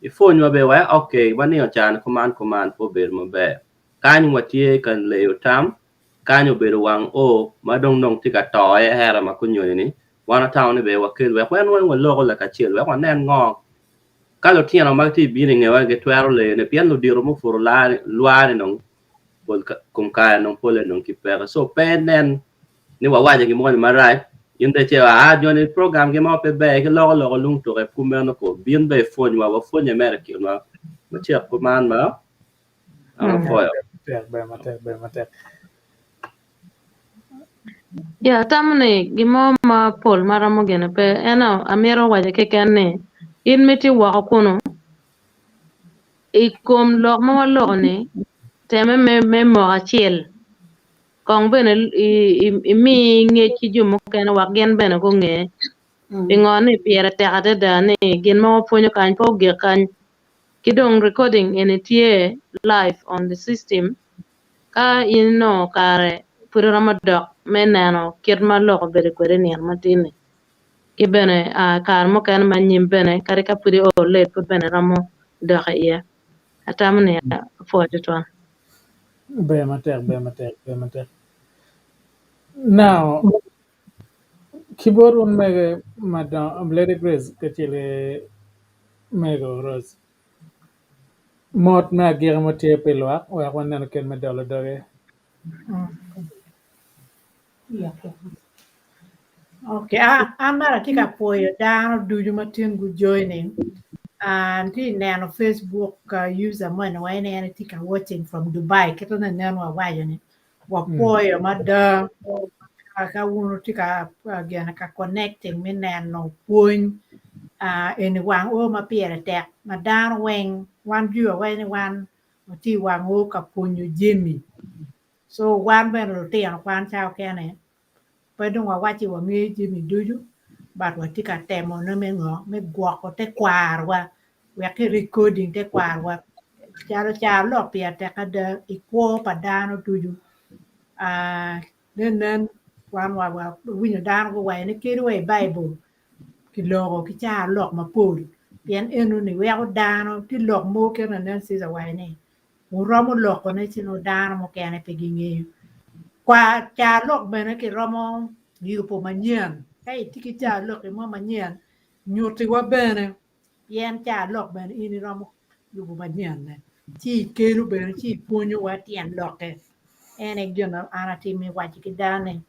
ipwonywa bene wek ok wanino can kuman kuman pe obedo maber. Kany watye ka leyo tam, kany obedo wang o ma dong nongo tye ka to aye hera ma kunyoni ni wan watamo ni bene wakel wek wan weng waloko lakacel wek wanen ngo ka lutino ma gitye ka bino i ngewa gitwero leyone pien ludito muputo lwar-ni dong pol kom kare dong pole dong ki peke so pe inen Ni wawaco gin moni marac, in dong ice aa joni program gi mo pe ber giloko loko lung tuke kumeno ko bin bene ipwonywa wapwonye mere i kinwa macek kuman ba an apwoyo. Tek ber matek ber matek. Ya atamo ni gin mo ma pol ma romo gine pe ento amito waco keken ni in ma itye woko kunu i kom lok ma waloko ni teme me moko acel Kong bene imi ngec ki jo mukene wek gin bene gunge. Pingo ni pire tek adada ni gin ma wapwonyo kany pe ogik kany ki dong recording eni tye live on the system ka in inongo kare pud iromo dok me neno kit ma lok obedo kwede i nino matin-ni ki bene kare mukene ma anyim bene kadi ka pud io late pud bene iromo dok iye. Atamo ni apwoyo tutwal. Ber matek, ber matek, ber matek. Now, ki bot wun mege madongo, Lady Grace kacel ki mego Rose, mot me agika ma tye pi lwak wek waneno kit me dolo doge. Okay, an mere atye ka pwoyo dano ducu ma tin gu joining. Atye neno Facebook user moni wa en tye ka watching from Dubai kit ma nen wawaco ni wapwoyo mada ka wun wutye ka gine ka connecting me neno pwony eni wang o ma pire tek ma dano weng wan viewer weng ni wan watye i wang o ka pwonyo jami. So wan bene lutino kwan ca okene pe dong wawacci wangeyo jami ducu but watye ka temone me ngo me gwoko tekwarowa wek ki recording tekwarowa calo carolok pire tek ada i kwo pa dano ducu nen wan wawinyo dano guwaco ni kadi wa i baibul kiloko ki carolok mapol pien enoni weko dano tye lok mogo kit ma nen Cica owaco ni Wuromo lokone ci nongo dano mukene pe gingeyo. Kwa carolok bene kiromo yubo manyen. Ka itye ki carolokki mo manyen, nyutiwa bene pien carolok bene in iromo yubo manyenne. Ci ikelo bene ci ipwonyowa tyen lokke. En aye gin ma an atimo i waco ki dano ni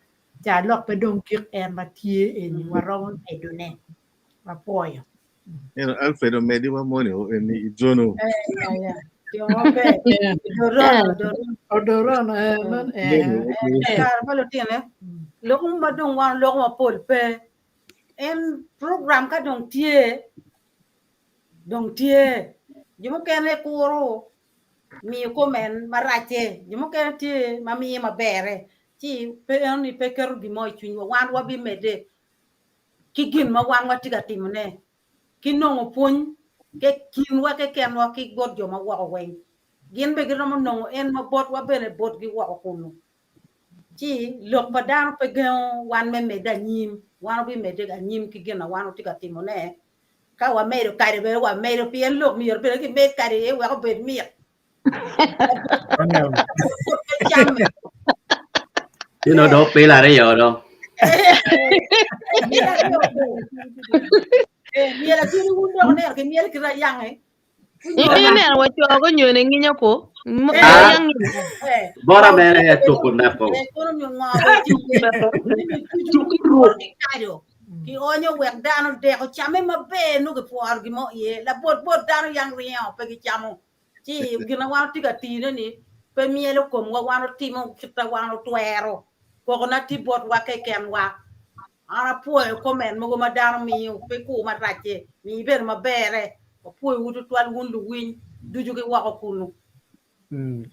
carolok pe dong gik en ma tye eni waromo medone. Wapwoyo. Eno Alfred omediwa moni o eni i jono. Odorono Kare pa lutine lok ma dong wan loko mapol pe en program ka dong tye dong tye jo mukene kuro miyo komen maracce jo mukene tye ma miyo maberre ci pe enoni pe keto gin mo i cwinywa wan wabimedde ki gin ma wan watye ka timone, ki nongo pwony kinwa kekenwa ki bot jo ma woko weng. Gin bene giromo nongo en ma botwa bene botgi woko kunnu. Ci lok pa dano pe gengo wan me medde anyim, wan wabimedde anyim ki gin ma wan watye ka timone. Ka wamedo kadi bene wamedo pien lok myero bene kimed kadi iye wek obed mit. Tino do pil ariyo do. Myel acwiny wun dok neno ki myel kit ayange. Ineno wa co gunyone nginyo ko. Ah. Bora mere ya tuku neko. Ki onyo wek dano dek ocame maber nongo kipworo gin mo iye labot bot dano yang ringo pe gicamo ci gin ma wan watye ka tiyone ni pe myelo komwa wan otimo kit ma wan otwero kokona tye botwa kekenwa an apwoyo komen mogo ma dano miyo pe kur maracce mii bene maberre wapwoyowu tutwal wun luwiny ducu ki woko kunu. Pien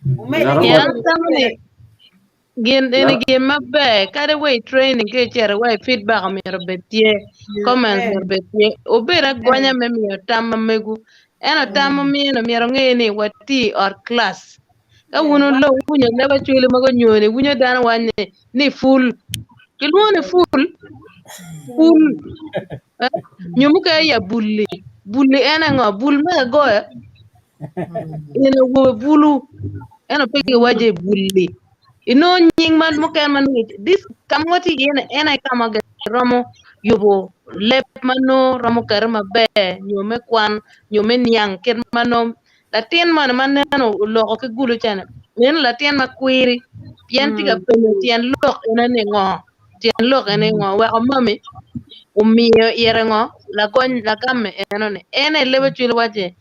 atamo ni gin eni gin maber kadi wa i training ka icito wa i feedback omyero obed tye, comments myero obed tye, wubed agonya me miyo tam ma megu ento tam ma miyoni myero wunge ni watye i ot class ka wun wulok wunyo leb acwali mogo nyo ni wunyo dano waco ni ni ful kilwongo ni ful ful nyo mukene ya bulli bulli en ango bul me agoya En awobe bulu ento pe giwaco i bulli. Inongo nying ma mukene ma nongo this ka ma watye iye ni en aye ka ma giromo yubo leb ma nongo romo kete maber nyo me kwan nyo me niang kit ma nongo latin moni ma neno oloko ki gulu ca ni meno latin ma kwiri pien tye ka penyo tyen lok ene ni ngo. Tyen lok ene ngo weko mami omiyo ire ngo lagony lagamme eno ni. En aye leb acwali wacci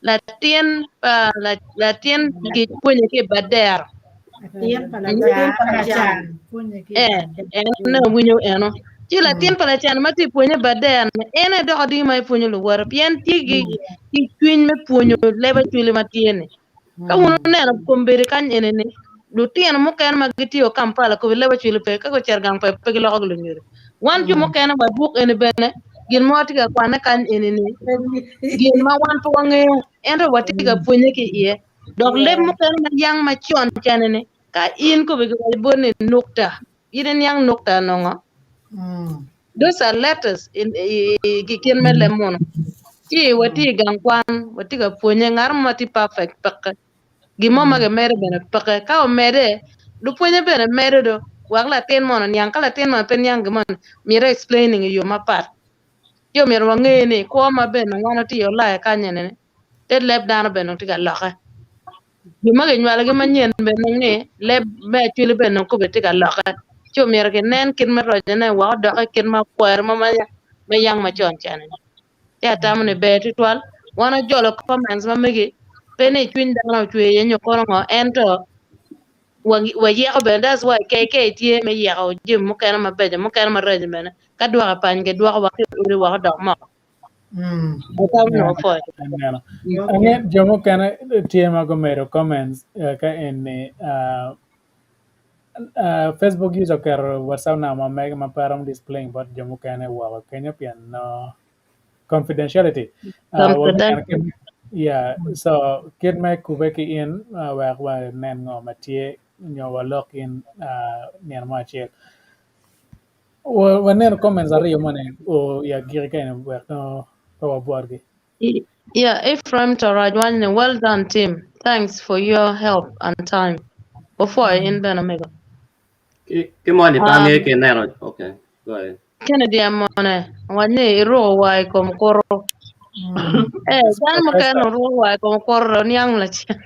latin pa latin ki pwonye ki i badero. Latin pa lacan pwonye ki i Eh, badero. en aye winyo eno. Ci latin pa lacan ma tye pwonye i badero ni en aye dok adingi ma epwonyo luwote pien tye ki ki cwiny me pwonyo leb acwali ma tye ni. Ka wun wuneno kombeddi kany eni-ni, lutino mukene ma gitye o Kampala kobo leb acwali pe, ka gucito gang pe, pe giloko ki lunyodo. Wan jo mukene wa i buk eni bene, gin mo tye ka kwanne kany eni-ni, gin ma wan pe wangeyo, ento watye ka pwonye ki iye. Dok leb mukene ma yang macon cani-ni, ka in kobo giwaco boti ni nukta, in iniang nukta nongo? Those are letters in i kin me leb munu. Ci watye i gang kwan, watye ka pwonye, ngat mo ma tye perfect peke. Gin mo ma kimedo bene peke. Ka omede, lupwonye bene medo do wek latin mono oniang. Ka latin mono pe niang gin moni, mito explaining i yo mapat. Ci omyero wange ni kwo ma bene wan watye i Ulaya kany eni-ni, te leb dano bene tye ka lokke. Jo ma kinywalogi manyen bene nongo ni leb me Acholi bene nongo kome tye ka lokke, ci omyero kinen kit me rocone wek odok i kit ma kweri mo me yang macon ca-ni. Ci atamo ni ber tutwal. Wan wajolo comments ma megi, pe ni cwiny dano ocwer iye nyo kono ngo, ento wayeko bene that's why KK tye me yeko jami mukene mabeco mukene maraco bene ka dwoko i pany gidwoko wa ki i odi wek odok moko. Ange jo mukene tye ma gumedo comments ka eni Facebook user oketo WhatsApp number ma mege ma pe aromo displaying bot jo mukene woko kenyo pien nongo confidentiality. Yeah, so kit me kube ki in wek wanen ngo ma tye nyo walok in nino mo acel. Waneno comments aryo moni o i agikki ka eni wek nongo pe wabwotgi. Yeah, Ephraim Toraj waco ni well done team, thanks for your help and time. Wapwoyo in bene omego. Ki moni pe angeyo ki ineno. Okay, go ahead. Kennedy Amone owaco ni iruko wa i kom kuru. Eh, dano mukene oruko wa i kom kuru dong niang lacen.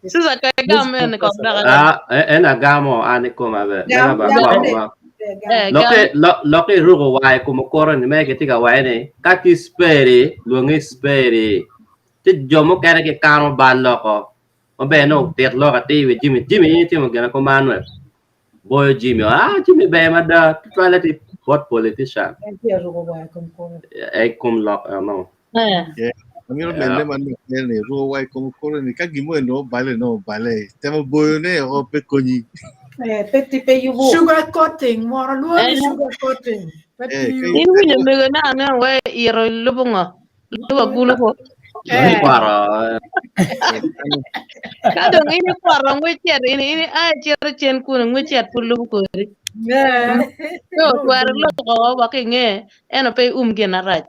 Susa ka igam en kong dok ada. Ah, en agamo an i koma be. Gam, Mega ba gam kwa de. wa. Eh, gam. Loki loki iruko wa i kom okoro ni me kitye ka waco ni ka tye speri lwongi speri. Ci jo mukene gikano bal loko. Ma ber nongo tit lok atir wi Jimmy. Jimmy in itimo gin kuman we. Boyo Jimmy. Ah, Jimmy ber mada. Tutwalle ti bot politician. En tye aruko wa i kom kore. E kom lok eno. Eh. Yeah. Amito Yeah. mede manok mere ni ruko wa i kom kore ni ka gin mo eni obale nongo obale. Temo boyo ne oko pe konyi. Eh, pe ti pe yubo. Sugar coating, mono lwongo ni Eh. sugar coating. Pe Eh, ka tiyo. In winyo mego na aneno wa iro lubo ngo? Lubo agulu ko. Eh. Ikwaro. Ka dong in ikwaro ngwe cet in in a icito cen kunu ngwe cet pud lubo kodi. Eh. So twero loko wa ki nge ento pe ium gin marac.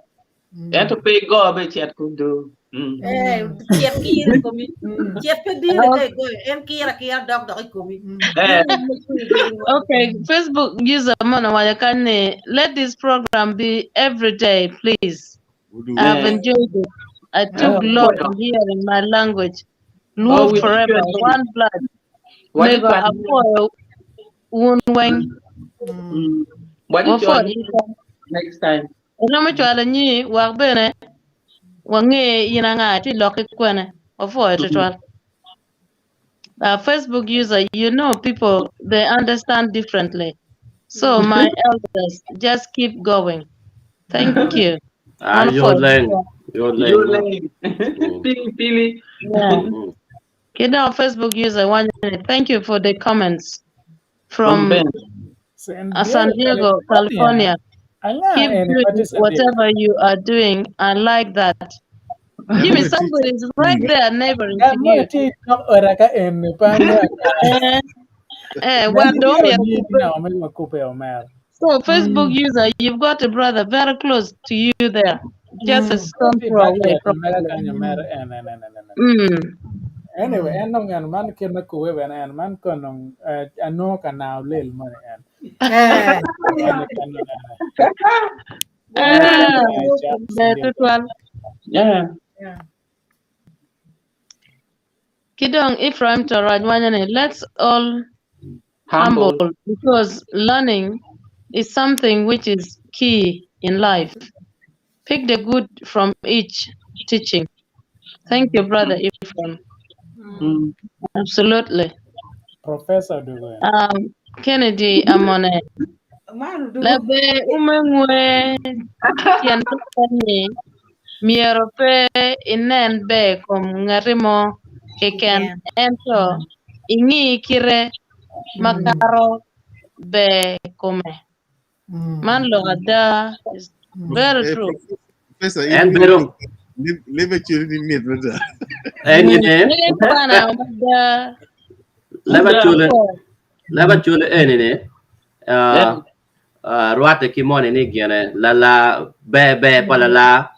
Ento pe igo be cet kudu. Eh, cet kir i komi. Cet pe dire ka igoyo, en kir akira dok dok i komi. Eh. Okay, Facebook user mono waco kany ni let this program be every day please. I've Eh. enjoyed it. I took Oh, lot pwoyo. in hearing my language. Oh, Luo we forever, one blood. Wadi Mego cwal apwoyo wun weng. Wadi Wapwoyo cwal tutwal. next time. Iromo cwalo nyi wek bene wange in anga ci lokki kwene. Wapwoyo tutwal. Facebook user, you know people, they understand differently. So my elders, just keep going. Thank you. Ah, Wan yo opwoyo leng. tutwal. Yo leng. Yo leng. Pili pili. Yeah. Ki dong Facebook user waco ni thank you for the comments From from Ben. San San Diego, Diego, California. California. Anga Keep eni doing ma tye San Diego. whatever you are doing. I like that. Jimmy, somebody is right there neighboring Ngat to mo you. tye i tok ota ka eni pe angeyo ata. Eh, eh, Ngat wan mo dong tye myero onyi kubbe. no me wakubbe omera. So Facebook user, you've got a brother very close to you there. Just a stone Tye i throw away backyard mega probably. kany omera en en en en en. Anyway, en dong en man kit me kubbe bene en man kon dong eh, anongo ka nao lel moni en. Eh. En en en en. Ah, Eh, cak ber San Diego. tutwal. Yeah. Yeah. Ki dong Ephraim Toraj waco ni let's all. Humble because learning is something which is key in life. Pick the good from each teaching. Thank you, Brother Ephraim. Absolutely. Professor Dugo. Kennedy Amone. Labe umengwe tyen ni myero pe inen ber kom ngati mo keken ento ingi kite makato ber kome. Man lok ada is very true. Professor, En bedo lebe churi ni mit mada. en ine Nige kwana mada. leba chule leba chule en ine uh, rwate ki moni ni gine lala be be pa lala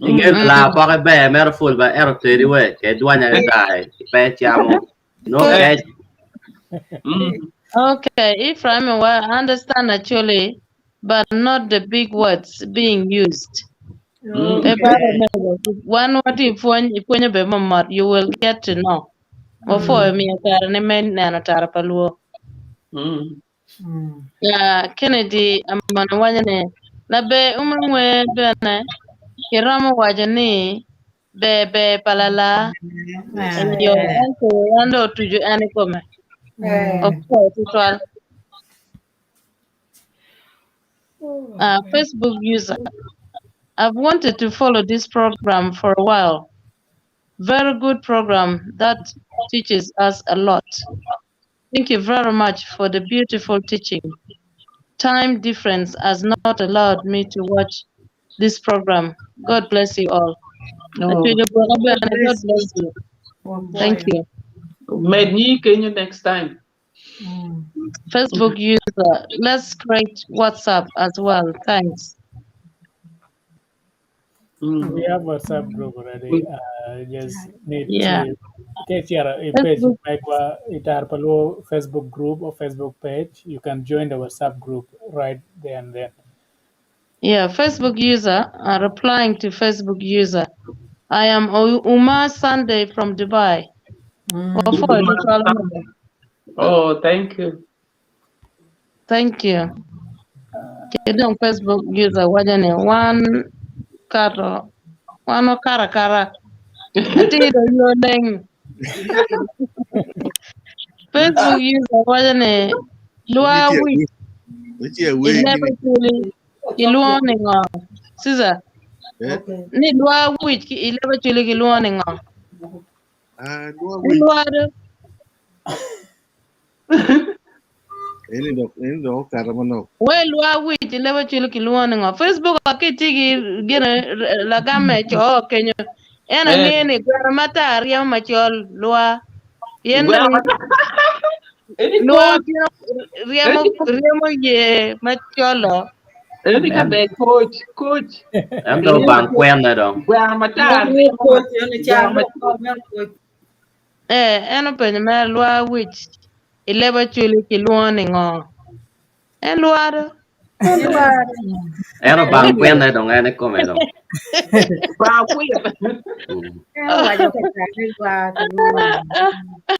inge la poke be mero ful ba ero teri we ke dwanya dai pe chamo no ke Okay, Ephraim, well, I understand actually, but not the big words being used. One what ipwonyo be mamot, you will get to know. Before me kare ni me neno tara pa luo. Yeah, Kennedy amano wacho ni labe umangwe bene kiromo wacho ni be be palala yo ento ando tuju en i kome. Opo tutwal. Facebook user. I've wanted to follow this program for a while. Very good program that teaches us a lot. Thank you very much for the beautiful teaching. Time difference has not allowed me to watch this program. God bless you all. Oh. God bless you. Thank you. Med ni kenyo next time. Facebook user, let's create WhatsApp as well. Thanks. We have WhatsApp group already. Just need Yeah. to get your a page Facebook. like Itar Paluo Facebook group or Facebook page. You can join the WhatsApp group right there and then. Yeah, Facebook user, replying to Facebook user. I am Uma Sunday from Dubai. Oh, thank you. Thank you. Kidong Facebook user wajane one karo one kara kara. Atido yoleng. Facebook user wajane lua wi Nitie we ilebe chuli iluo ni ngo. Caesar. Eh? Ni lua wich ki ilebe chuli ki luo ni ngo. Ah, lua wich. Lua do. Eni do eni do kara manok. We lua wich ilebe chuli ki luo ni ngo. Facebook akitigi gine lagame cho kenyo. En Eh. ang'e ni gweno matar riemo machol lua. Pien Gweno dong matar. Eni lua coach. bino riemo riemo yie macholo. Eni ka be coach, coach. Em do bang quen này dong. Gweno matar riemo gweno matar. Eh, en openjo mere lua wich ilebo chuli ki luo ni ngo. En lua do. Em bang quen này dong en come dong. Bang quen.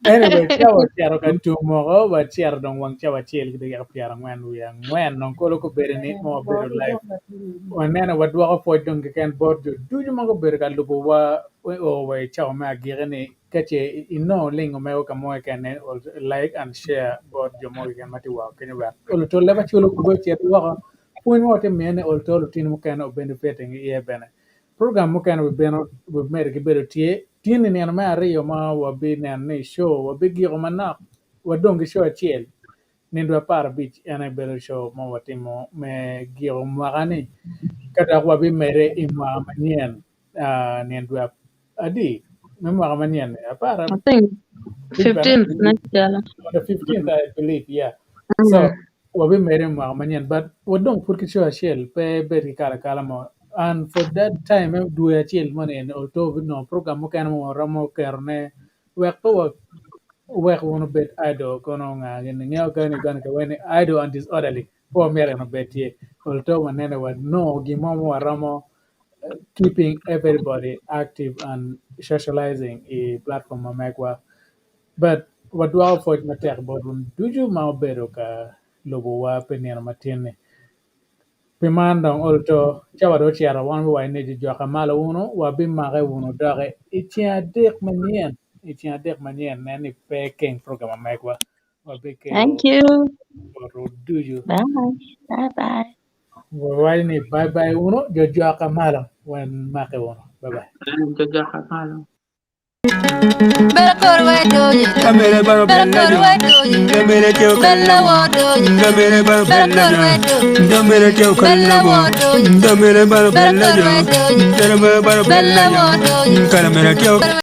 Anyway, cawa ocito ka tum woko wacito dong wang cawa acel ki dakika pyerangwen wiye angwen dong kolo kobedo ni ma wabedo live waneno wadwoko pwoc dong keken bot jo ducu ma gubedo ka lubowa o wa i cawa me agikki ni ka ce inongo link omego ka mo keken ne like and share bot jo mo keken ma tye woko kenyo wek oluto leb acol okube ocit woko pwony ma watye miyo ni oluto lutino mukene obenefiting iye bene program mukene bibino bimedo ki bedo tye tye ni nino me aryo ma wabineno ni show wabigiko manok wadong ki show acel nindo 15 en aye bedo show ma watimo me giko mwaka ni ka dok wabimede i mwaka manyen nindo adi me mwaka manyen ni apar I think 15th next year. On the 15th I believe, yeah. So wabimede i mwaka manyen but wadong pud ki show acel pe bed ki kala kala mo and for that time me dwe acel moni en oto binongo program mukene ma waromo kerone wek pe wa wek wun obed idle kono nga gini ngeo kani kani ka weni idle and disorderly pe wamyero en obed tye olto wanene wanongo gin mo ma waromo keeping everybody active and socializing i platform ma megwa but Wadwoko pwoc matek bot wun ducu ma obedo ka lubowa pi nino matin-ni. Pi man dong olo to, cawa dong ocito, wan wawaco ni jojoka malo wunu, wabimake wunu doki i ceng adek manyen, i ceng adek manyen nen ni pe keng program ma megwa, wabikelo Thank you. botwu ducu. Bye. Bye bye. Wawaco ni bye bye wunu, jojoka malo, wan make wunu. Bye bye. Jojoka malo. Bella.